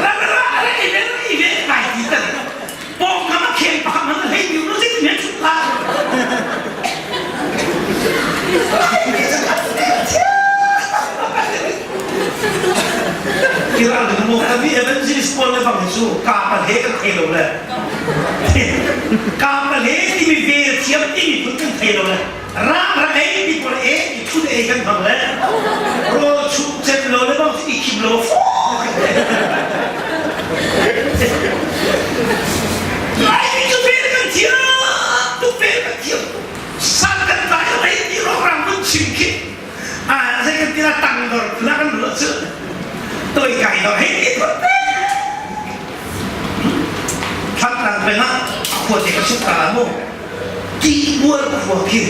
Ra ra ra ra ei ve ra ei ve kai ti tan. Pawng kam a kheng pakhat man hlei mi ru zit me chut la. Kira lu mo kami evangelist pawl le bang cu ka pa he kan thei lo le. Ka pa he timi vel thiam timi phun kan thei lo le. Ra ra ei ti pawl e i thun ei kan hmang le. Rawl chuh cem lo le bang i khim lo fo. Lai cu vel kan thiam tu vel kan thiam san kan tlai lo ei ti rawk rang mun chim khi a zei kan tila tang dor la kan ruah cu toi kai dor hei ti phun te Thantlang peng ah khua te ka chuk ta la mu ti buar khua khi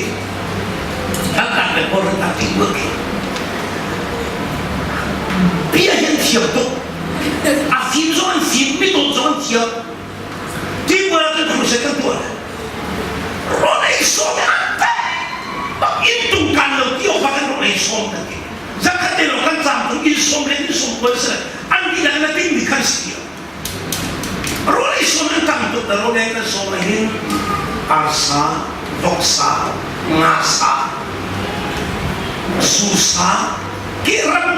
Thantlang peng bor ta ti buar khi bia hin thiam tuk a fim zong an fim mi dawt zong an thiam ti buar kan crusade kan tuah rawl ei sawm an bak in tung kan lo ti awk kan rawl ei sawm kan ti zakhat te lo kan cam tung in sawm le in sawm kuan se an ti dang na ting mi khan si rawl ei sawm an tam tuk na rawl ei kan sawm na hin arsa voksa ngasa susa ke ram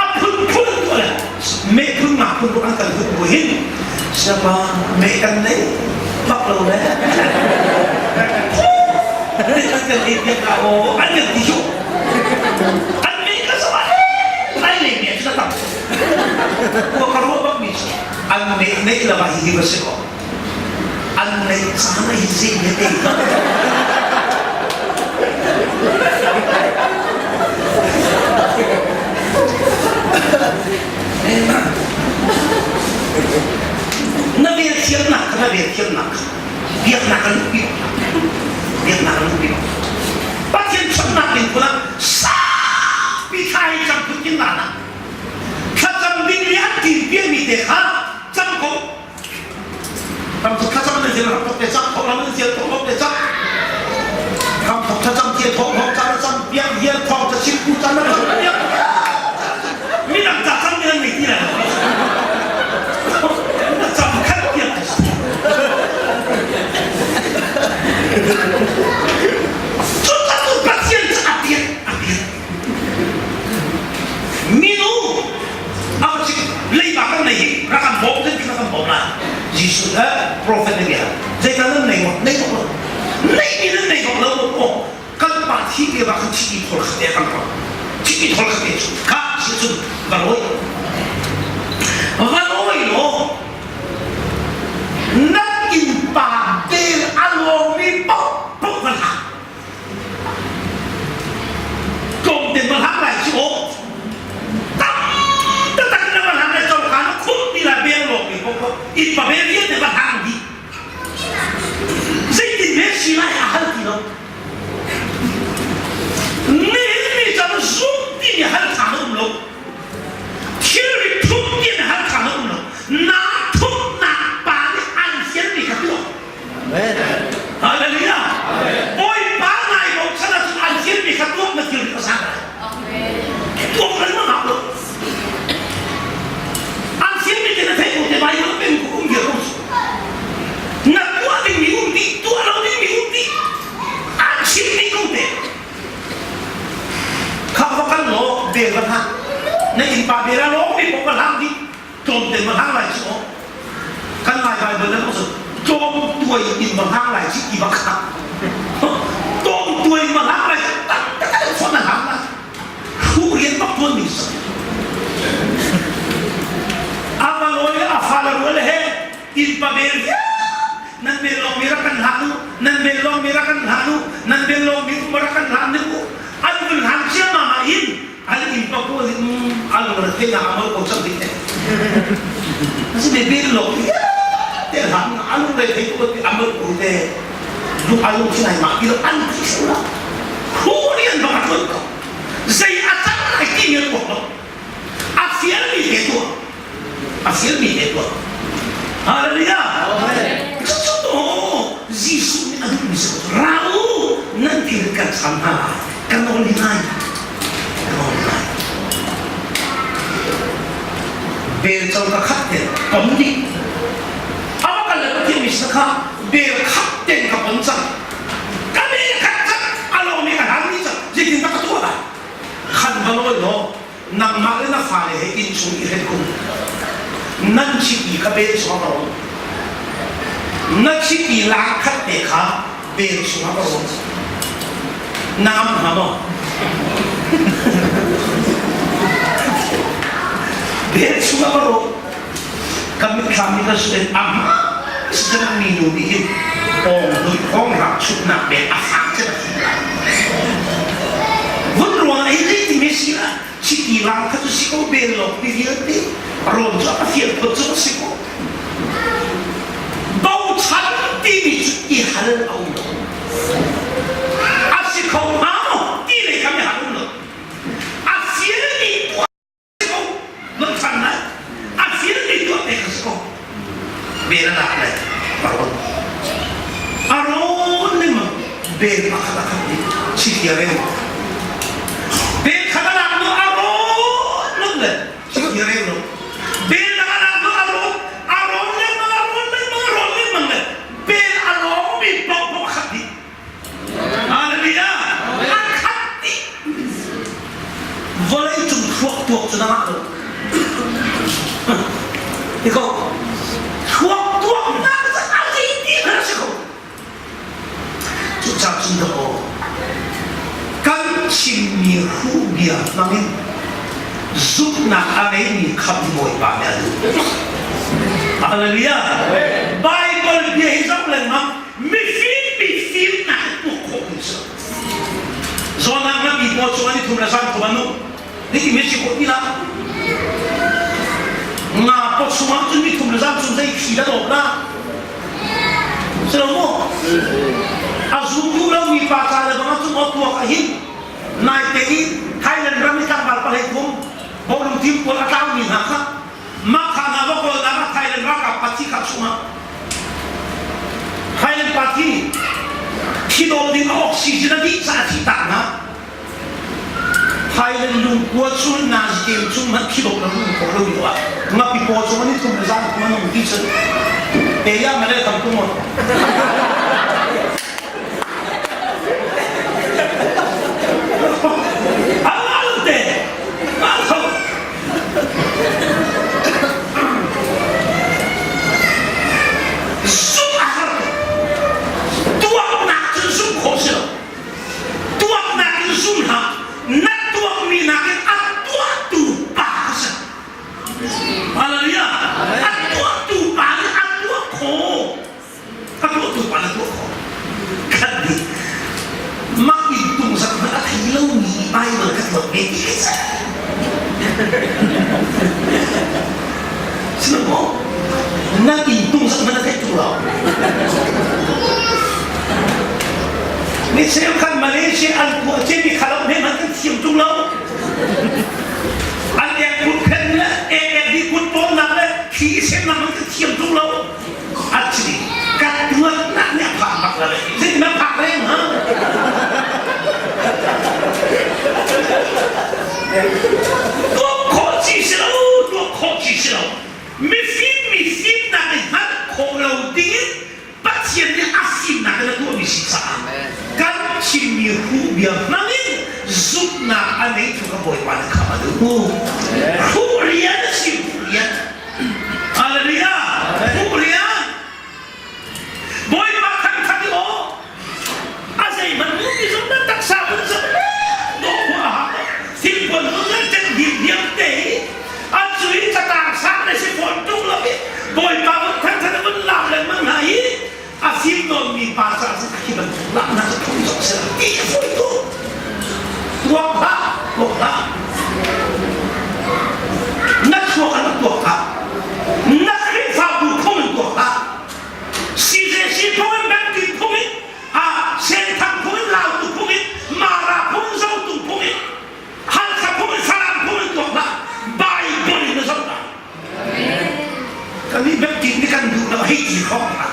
a phun phun tu le me phun nga phun an kan hut bu hin siapa me kan nei bak lo le ne kan kan ei piak la o an kan ti hu an me ka sama lai le me sa tam ko ka ro bak mi an me nei la ba hi hi ba se ko an nei caan hi zei ne te Na vel thiamnak kha na vel thiamnak kha biaknak an luhpi biaknak an luhpi Pathian chawmnak ding phun ah saupi thla hi cam phun kin na thlacam ding nih an timpiami te kha cam ko Ram thok thlacam nan zial ram thok te cak thok ram nan zial thok thok te cak ram thok thlacam tie thok thok cam cam piak hial thong ta sim ku cam cam piak midang ta cam mi nan nei ti lai na cam khat piak cu ta tu Pathian cu a piak a piak minu a si leiba kan nei hi rak kan bawm kan rak kan bawm lai Jesuh he prophet nih bia zeital nan nei maw nei bak lo nei mi nan nei bak lo maw kan pa thi te ba kan thi thol khat te kan ro thi thol khat te chu kha si cun va loi va loi lo nan in pa bel a lawng mi pok pok van ha Tlawmte ma hlang lai cu aw. Tam taktak in ma hlang lai coka na khum ti lai bel lawng mi kong ko in pa bel vialte va hlang dih. Zeitin ve si lai a hal ti lo. Nihin mi chan zum ti mi hal tha na um lo. Thilri thum ti mi hal tha na um lo. Na thumnak pa nih an fial mi kha tuah. Amen. Hallelujah. Bawipa ngai bochan ahcun an thilmi kha tuah na thil a sang lai. Tuah kan ma ngak lo. An thilmi te na theih ko te bai lo peng ko um viar ko su. Na tuah dingmi um dih, tuah lo dingmi um dih. An chimmi ko te. Kha va kal law bel va hlah. Na innpa bel ah lawng mi pok va hlang dih. Tlawmte ma hlang lai cu kan Lai Baibal le cu tlawm tuai in ma hlang lai ci ti bak kha tlawm tuai ma hlang lai tak tak an fon a hlang lai hru rian bak tuan mi si a maloi a fa la rual he in pa bel nan bel long mi rak kan hlan u nan bel long mi rak kan hlan u nan bel long mi um rak kan hlan u an vun hlan cia ma ma in an inn pa pawl nih an lung te na amal ko cang ding te asi me bil lo te hlan an lung re thei ko amal ko te lu alung chin ai ma ti lo an ti su la khu ni an bang thun ko zei a cang lai ti mi ko lo a fial mi te tu a fial mi te tu hallelujah cu cu to Jesuh nih a duh mi si. sam hna kan nawl hi ngai ka nawl hi ngai bel co ka khat te pom dih ama kal le pathian mi kha bel khat ten ka pon cang ka bel khat cang alo mi ka hlan mi cang zeitin dah ka tuah lai khan va lawi law nangmah le na fale he inn chung i hren kum nan chiti kha bel chung ah ka na chiti lang khat te kha bel chung ah ka rawm na ngam hnga maw bel chung ah ka rawm ka mitthlam nih ka suin a hma mi nu nih hin pawng hnui hawng rak chuknak bel a fak cem a thi lai vun ruang hi zei ti me si la chiti lang kha cu si ko bel lo mi vialte rom cu a fial phot cu si ko bochan timi cu i hal a um lo a si kho hnga maw ti lei kha mi hal um lo a fial mi Lungfang lai a fil mi tuah te ka si ko bel a lak le a rawn a rawn lengmang bel pakhat a khat nih chiti a reu bel khat a lak nu a rawn lung le chiti a reu lo bel dang a lak nu a rawn a rawn lengmang a rawn lengmang a rawn lengmang le bel a lawng mi paohpaoh a khat dih Hallelujah! A khat dih. Vawlei cung thluak tuak cu na ngah lo. Iko thluak tuak nak cu a zei ti hmanh a si ko. Cucaah cun dawh kan chimmi hruh bia hmangin zumhnak a ngeimi khamh Bawipa nih a duh. Hallelujah! Bible bia hi zoh lengmang mifim mifim nak in uk khawh kan si zawnah ngapi pawl cu an i thum le zan thum an um ni ti si khawh ti la nga pot chungah cun mi thum le zan chung zei thli la dawp la si lo mu a zum duh lo mi pa ca le bang ah cung tuak a hin nai te i Thailand ram i tlangval palei thum bawlung team pawl a tlau mi hna kha mah kha hna va kawl nak ah Thailand ralkap party kha chungah Thailand party thi dawm ding a oxygen a dih caah thi tak hna Thailand lungkua cu nazi kem chung hmanh thi dawm lo um kho lo lio ah ngapi paw chung an i thum le zan thum an um ti cun te ya male tam tung Al te Zumh a har tuk. Tuaknak cun zumh khawh si lo. Tuaknak in zum hlah. Na tuakmi nakin a tuahtu pa kha si. Hallelujah. A tuahtu pa nih a tuah khawh. A tuahtu pa nih a tuah khawh. Khat nih mah in tungzak hmanh a thei lomi Bible ka tuak ve ti khi si maw? Na in tungzak hmanh a theih tung lo. Mi cheukhat Malaysia an tuah cemi kha lo hme hmanh kan thiam tung lo. An ek kut phen le ek ek di kut pawl nak le thli i semnak hmanh kan thiam tung lo. Actually, ka tuatnak nih a phak bak la zei na phak leng ha? Tuak khawh ci si lo, tuak khawh ci si lo. Mifim mifim nak i hngalh khawh lo dingin Pathian nih a fimnak in a tuahmi si caah kan chimmi hruh bia hmangin zumhnak a ngei tu ka Bawipa nih khamh a duh. Hruh rian a si, hruh rian. Hallelujah! Hallelujah! Bawipa thangthat i aw a zeihmanh mi zong na taksa vun zong dawh khua a hak thilpuan vun zong tek diam diam te i a cui catang sang le si fawn tung lo i Bawipa vun thangthat vun lam lengmang hna i a fim nawnmi pa caah cun a khi bantuk laknak cu phung zong si lo ti a fawi tuk tuak hlah tuak hlah na thluak an tuak hlah na Khrihfabu phung in tuak hlah CJC phung in Baptist phung in a Senthang phung in Lautu phung in Mara phung in Zotung phung in Halkha phung in Falam phung in tuak hlah Bible in na zoh lai Kan nih Baptist nih kan duh lo hei ti hrawng hna.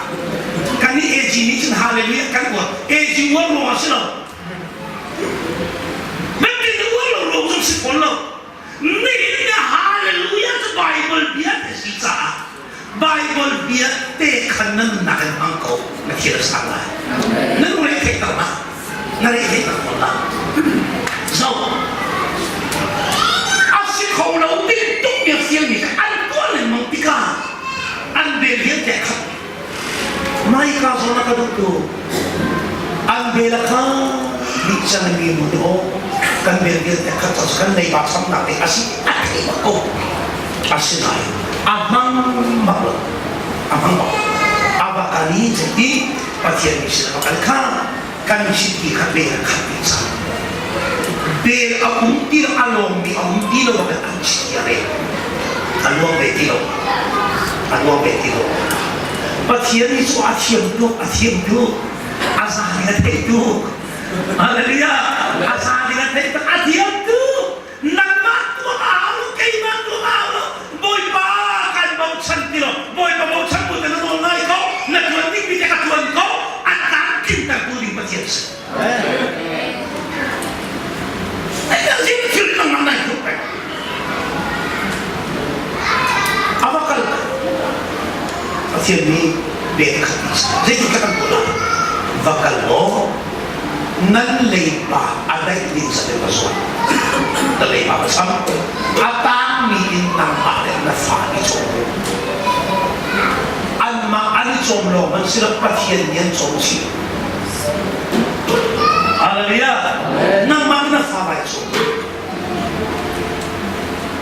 Kan nih AG nih cun hallelujah kan uar. AG uar ruang ah si lo. fawn lo. Nihin ni hallelujah cu Bible bia te si caah Bible bia te khan na nunnak in hmang ko na thil a sang lai. Na lungre theih ter ma? Na re theih ter fawn la. So a si kho lo ding tuk mi a fial mi an tuah lengmang tikah an bel vialte a khat. Maika zawn a ka duh tu an bel a kha dih cang mi mu aw kan bel vialte khat cu kan leiba samnak ding a si a thei bak ko. Asinain a hmang bak lo. A hmang bak. Ava kali ti Pathian nih sin a kal kha kan chimpi kha bel a khat dih cang. Bel a um ti lo, a lawmmi a um ti lo bak an chim a rel. A luang ve ti lo. A luang ve ti lo. Pathian nih cu a thiam tuk, a thiam tuk. A za ding a theih tuk. Hallelujah! A za ding a theih tuk, a thiam tuk. Nangmah tuah au lo, keimah tuah au lo. Bawipa kan bochan ti lo. Bawipa bochan bu te na nawl ngai ko. Na tuan dingmi te ka tuan ko. A tlamtlinter tu ding Pathian si. Ai thil nangmah nai tuk peng. Ava kal Pathian nih bek khat zeitin kan tuah lai? Va kal law nan leiba a daih ding sa va zuan na leiba va cham a tangmi in nangmah le na fa i cawm u anmah an i cawm lawng an si lo Pathian nih an cawm chih Hallelujah nangmah na fa vai cawm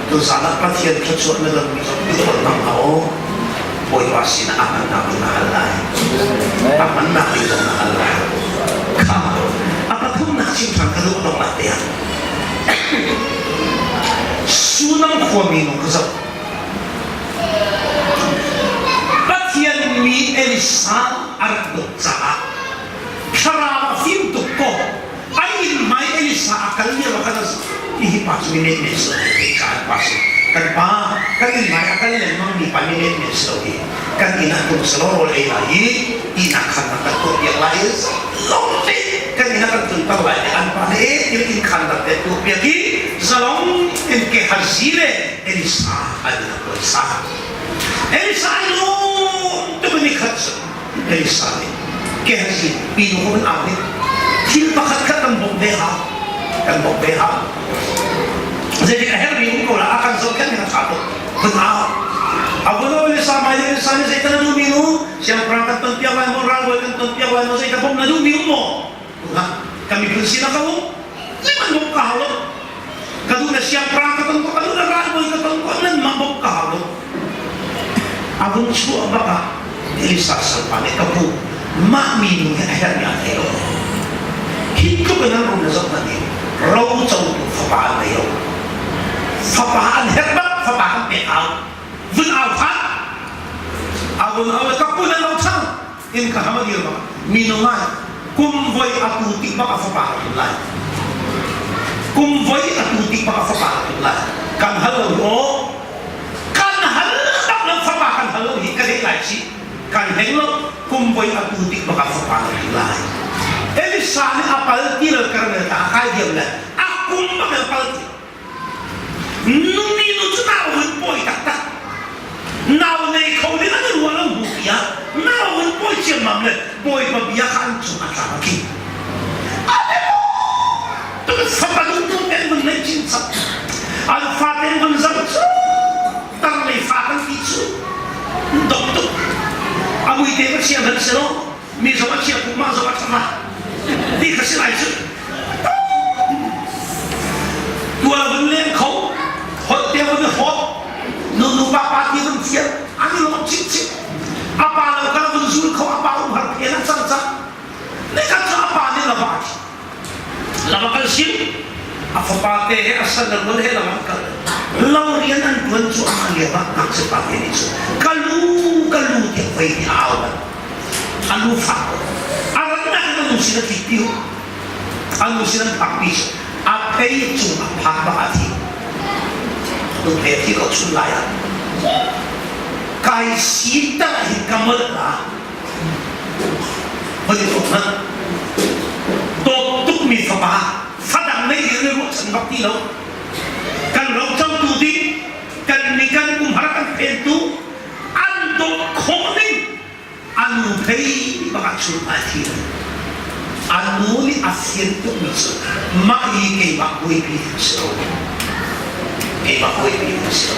tuzan ah Pathian thluachuah na lammi zong i tawl hmang hna u Bawipa sinah a hmannak ding na hal lai a hmannak ding zong na hal lai kha a pathumnak chim ṭhan ka duh donghnak te ah Sunam khuami nu ka zoh Pathian mi Elisa a rak dawt caah thlarau a fim tuk ko An inn hmai Elisa a kal lio ah khan hihi pa cu mi menmen si lo hi ka an pa si. Kan pa kan inn hmai a kal lengmang mi pa mi menmen si lo hi. Kan inn ah tum selaw rawl ei lai i ihnak khan rak kan tuah piak lai i zalong te kan inn ah kan tlunter lai i an pa nih e til inn khan rak te tuah piak i zalong in Gehazi le Elisa an inn ah tuan sa. Elisa i lawm tuk in ni khat cu Elisa nih Gehazi minu kha van au nih thil pakhat khat kan bawmh ve hau kan bawmh ve hau zeitik a herhmi um ko la a kan zohkhenh ning a ṭha tuk vun au a vun au Elisa mai Elisa nih zeitan a duhmi nu siangpahrang kan ton piak lai maw ralbawi kan ton piak lai maw zeitan bawmh na duhmi um maw kan miphun sinak ka um zeiman bawmh ka hau lo ka duh na siangpahrang ka ton ko ka duh na ralbawi ka ton ko nan mah bawmh ka hau lo a vun chuah bak ah Elisa salpa nih ka pu mah mi nu hi a herhmi a thei lo hi tluk in an rum na zoh hna nih ro cotu fapa an nei lo fapa an herh bak fapa kan pek au vun au than a vun au le ka pu nan lo chang in ka ham a dir bak mi nu ngai kum voi a tu tik bak a fapa a tun lai kum voi a tu tik bak a fapa a tun lai kan hal lo aw kan hal bak lo fapa kan hal lo hi ka deh lai si kan heng lo kum voi a tu tik bak a fapa a tun lai Elisa nih a pal ti lo karmel ta kai diam le a kum bak a pal ti Numi nu cu nau hun pawi taktak. Nau nei kho ding an ruah lo hnu tiah nau hun pawi ciammam le Bawipa bia kha an cung a tlang a tling. Tuk fapa nu nu ten vun nei chin chap. An fa ten vun zam cu tar lei fa kan ti cu dok tuk. A mui te ka chia hman selaw mi zong a chia pu mah zong a ṭha ti kha si lai cu. Tual vun leng kho, holh te vun i hawt, nu nu pa pa ti vun thiam, an i lawm chinchin. A pa lo kal vun zul kho, a pa um har phen an cang cang. Nikhat cu a pa nih lava a thi. Lava kal sim, a fapa te he a san le rual he lava an kal. Lo rian an tuan cu a lio ah ngakchia pa te nih cun ka lu ka lu tiah vei nih a au bal. A lu fak ko. A rannak in a nu sin a tlik pi A nu sin an phakpi cu a phei cung a phak bak a thi. Nu phei a thi ko chun lai ah. Kai si tak hin ka molh la. Van i ruat hmanh. Dawt tukmi fapa, fadang nei ding in ruahchan bak ti lo. Kan rocotu ding, kan mi kan umhar kan phentu, an dawt khawh ning a nu phei bak ah cun ai thi lo. A nu nih a fian tukmi cu mah hi keimah buaipi ding si lo. Keimah buaipi ding si lo.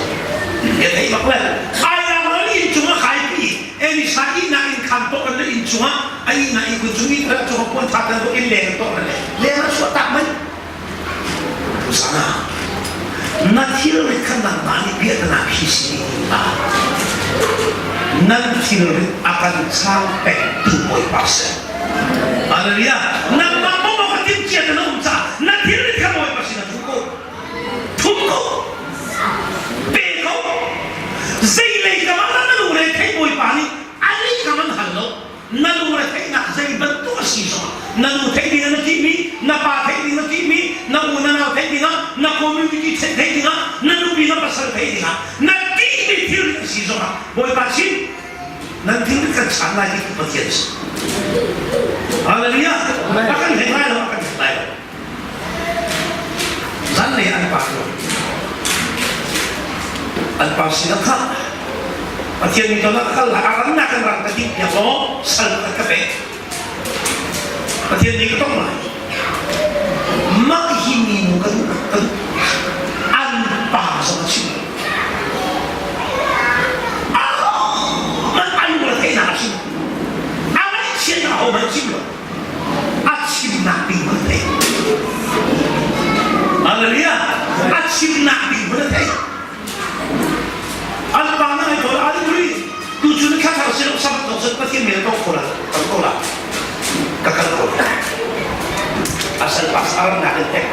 Ya thei bak le ai ram inn cung a kaipi Elisa ihnak inn khan tawh le inn cungah a ihnak inn kun cung i cung puan tha kan inn leng tawh le leng a chuah tak mai. Sana na thilrit kha nangmah nih biaknak hi si ding ah nan thilrit a kan chang pengtu Bawipa si. Hallelujah. Nangmah bawmh awk a timhcia na um caah na thilrit kha Bawipa sin ah thum ko. Thum ko. Pe ko. Zeilei kam ah dah na lungre theih Bawipa nih a lei kam an hal lo. Na lungre theihnak zei bantuk a si zongah na nu theih ding ah na ṭihmi, na pa theih ding na ṭihmi, na u na nau theih ding ah, na community theih ding ah, na nupi na pasal theih ding ah na ṭihmi thil a si zongah Bawipa sin nan thil kan chan lai ti Pathian si. Hallelujah. A kan hleng lai lo, a kan hleng lai lo. Zanlei an pa lo. An pa sinah kha Pathian nih ton ah kal lai, a rannak kan rang ka dih piak law sal kan ka pek. Pathian nih ka tong lai. Mah hi minu kan kan an pa zong a chim. Man an lung theihnak a chim. A ngaihchiatnak a hom a chim lo. A chimnak ding hmun thei. Hallelujah. A chimnak ding hmun a thei. An pa na ngai ko la ali kuri tu cu na thla thar sin sam to sun Pathian mi na tong ko la tong ko la ka kal ko la asal pas aram nak in tek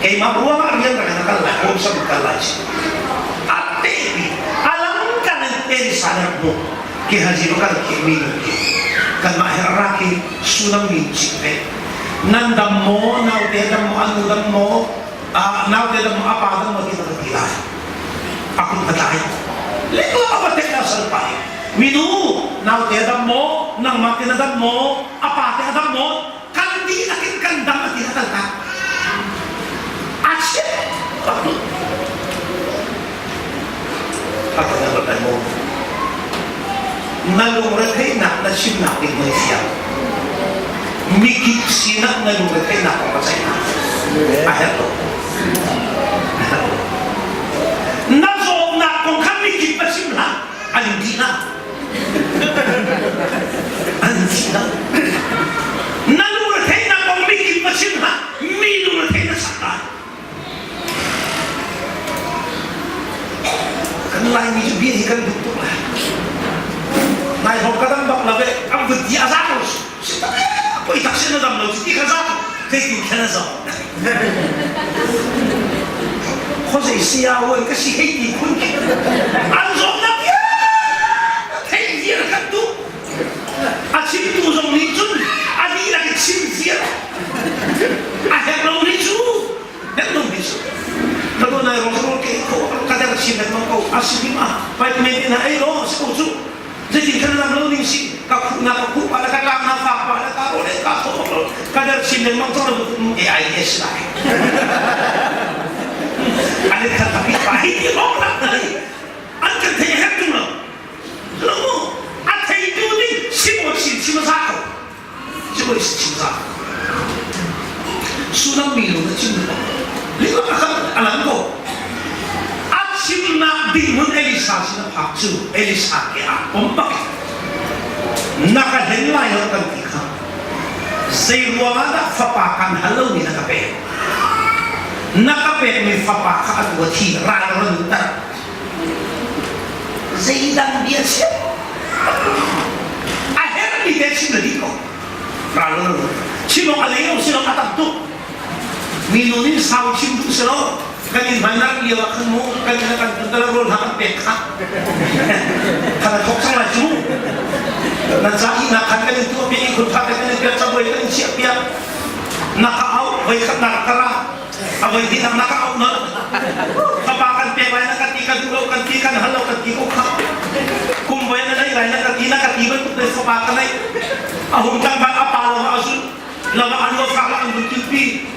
keimah ruang ah rian rak na kal lai hom sam kal lai si a te bi alam kan in en san rak bu ke haji kal ke mi ke kanmah he ra ke sunam mi chik ve nan dam maw naute dam maw anu dam maw naute dam maw apa dam maw ti na ti lai aku patai lekla apa tek na sal pai minu naute dam maw nangmah te na dam maw apa te dam maw kan dihlak in kan dam ati na kal ta a chim Na lungretheihnak na chimnak ding hei fiang. Mikip sinah na lungretheihnak kong ka ceih hna. A herh lo. A herh lo. Na zawtnak kong kha mikip va chim hlah. An in tih hna. An in tih hna. Na lungretheihnak kong mikip va chim hlah. Mi lungretheih na sak lai. Kan Laimi cu bia hi kan duh tuk lai. Nai hong ka dam bak lo eh, an vun ti a za ko. Poi tak sin na dam lo ti kha za kei tu khen a zo. Khozei sia wan ka si hei ti khun ki. An zawt na bia thei viar kan duh. A chimtu zong nih cun a dihlak in chim viar a herh lo nih cu herh lo nih cu ka do nai rong rong ke ko ka der chin lengmang ko a si hrim a pai men in a ei lo si ko cu zeitin kan lam lo ning si ka khuh na ka khuh pa la ka tlang na fa pa la ka ro le ka tho lo ka der chin lengmang to lo AIDS lai an khat tapi pa hi ti rong la an kan thei herh tung lo Lo mu, a theitu nih sibawi sin chim a za ko. Sibawi sin chim a za ko. Sunam mi lo na chim lo. Lima a kan a lang ko. A chimnak ding hmun Elisa sin a phak cu Elisa ke ah pom bak. Na ka hlen lai lo kan ti kha. Zei ruangah dah fapa kan hal lo mi na ka pek? Na ka pek mi fapa kha atu a thi ral ran tar. Zeidang bia chim a herhmi te chim na dih ko. Ral lo lo. Chim awk a lei lo si lo a tam tuk. Mi nu nih sau chim duh si lo. Kan in hmainak lio ah khan mu kan in kan tun tala rawl hna kan pek kha. Khan a thok cang lai cu. Na ca ihnak khan kan in tuah piak i khun tha kan in piak cabuai kan in chiah piak. Na ka au voi khat na ka ra. A voi hnih na ka auh nolh. Fapa kan pek lai na ka ti ka duh lo kan ti kan hal lo kan ti ko kha. Kum voi na neih lai na ka ti na ka ti bantuk le fapa ka neih. A hung tang bang a pa lo a zul. Lama an lo fak la an vun tilpi.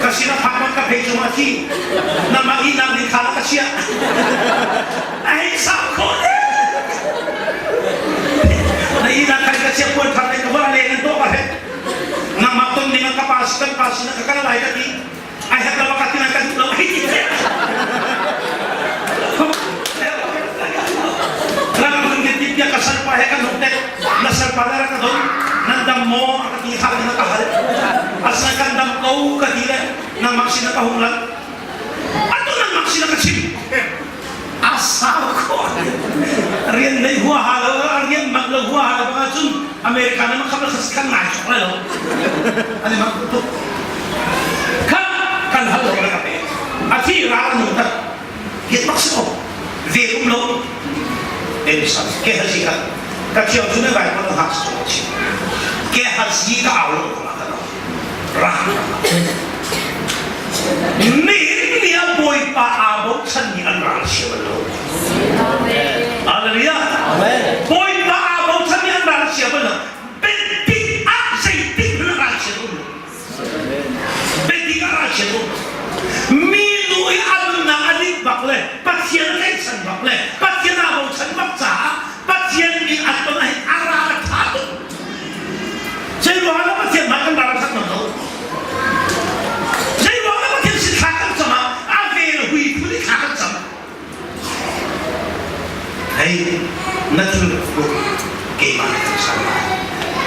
Ka sin a phak bang ka. phei cung ah thi. Nangmah ihnak nih kha ka chiah. A hei sau khawh Na ihnak khan ka chiah puan thar le ka vara le nan tuah ka hrek. Nangmah ton ding ah ka pa kan pa sinah ka kal lai ka ti. Ai hek lo ka ti ka duh lo hei ti Ram kan ti tiah ka salpa he kan huk tek na salpa le rak ka don nan dam maw a ka ti hal na ka hal asna kan dam ko ka ti le nangmah sin ka hung lan atu nangmah sin ka chim a sau ko rian nei hua ha lo rian mak lo hua ha lo bang cun America na khap la kan ngai chok lai lo ani mak tuk kha kan hal lo ka pe a thi ra nu tak hiat bak si ko ve um lo en sa ke ha si ka ka thiam chu ne vai ko ha so chi ke ha si ka au lo ka ka ra ni ni a bawipa aa bochan mi an ral sia bal lo Hallelujah Amen. Bawipa aa bochan mi an ral sia bal lo biapi ah zeitik hmanh ral chia um lo biapi ah ral chia um mi nu i a nunnak a dik bak le Pathian a tlaihchan bak le Pathian aa bochan bak caah Pathian mi a ton ah hin a ral a ṭha tuk Zeiruang ah Pathian hmai kan ral a ṭhat lo? Zeiruang ah Pathian sin thla kan cam ah a vel hui phun i thla kan cam? Hei, na thil put keimah nih kan ser lai.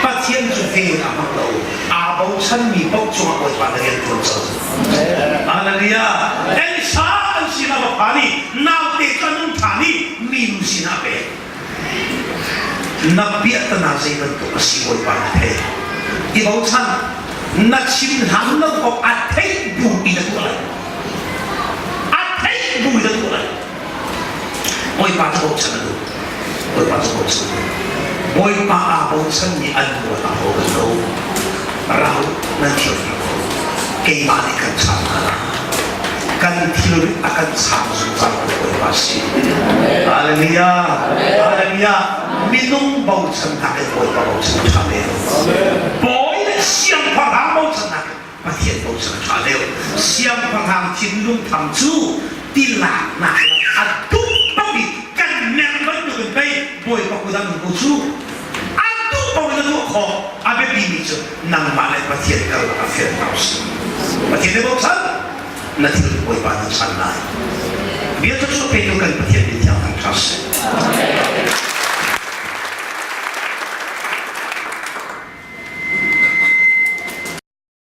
Pathian cu vel a hmang lo. Aa bochanmi paoh cungah Bawipa na rian ṭuan cang. Hallelujah. Elisa an sinah va phan i naute cu an nung ṭhan i minu sinah a pek. Na piahtana zei bantuk a si Bawipa na thei. I bochan na chim hlan lo awk a theih bu in na tuah lai. A theih bu in na tuah lai. Bawipa cu bochan a duh. Bawipa cu bochan a duh. Bawipa aa bochanmi an mual a ho bal lo. Rau nan thiam hna ko. Keimah nih kan cham hna lai. Kan thilrit a kan cham zungzal tu Bawipa a si. Hallelujah. Hallelujah. Minung bochannak in Bawipa bochan a ṭha deuh. Bawi le siangpahrang bochannak in Pathian bochan a ṭha deuh. Siangpahrang thinlung tham cu tilaknak lam a duh bak i kan merh bantukin pei Bawipa kut ah ko cu. A duh paoh in a tuah khawh. A biapimi cu nangmah le Pathian karlak ah fian hna usih. Pathian nih bochan na thil Bawipa na chan lai. Bia cu petu kan Pathian min thiang thang ṭha seh.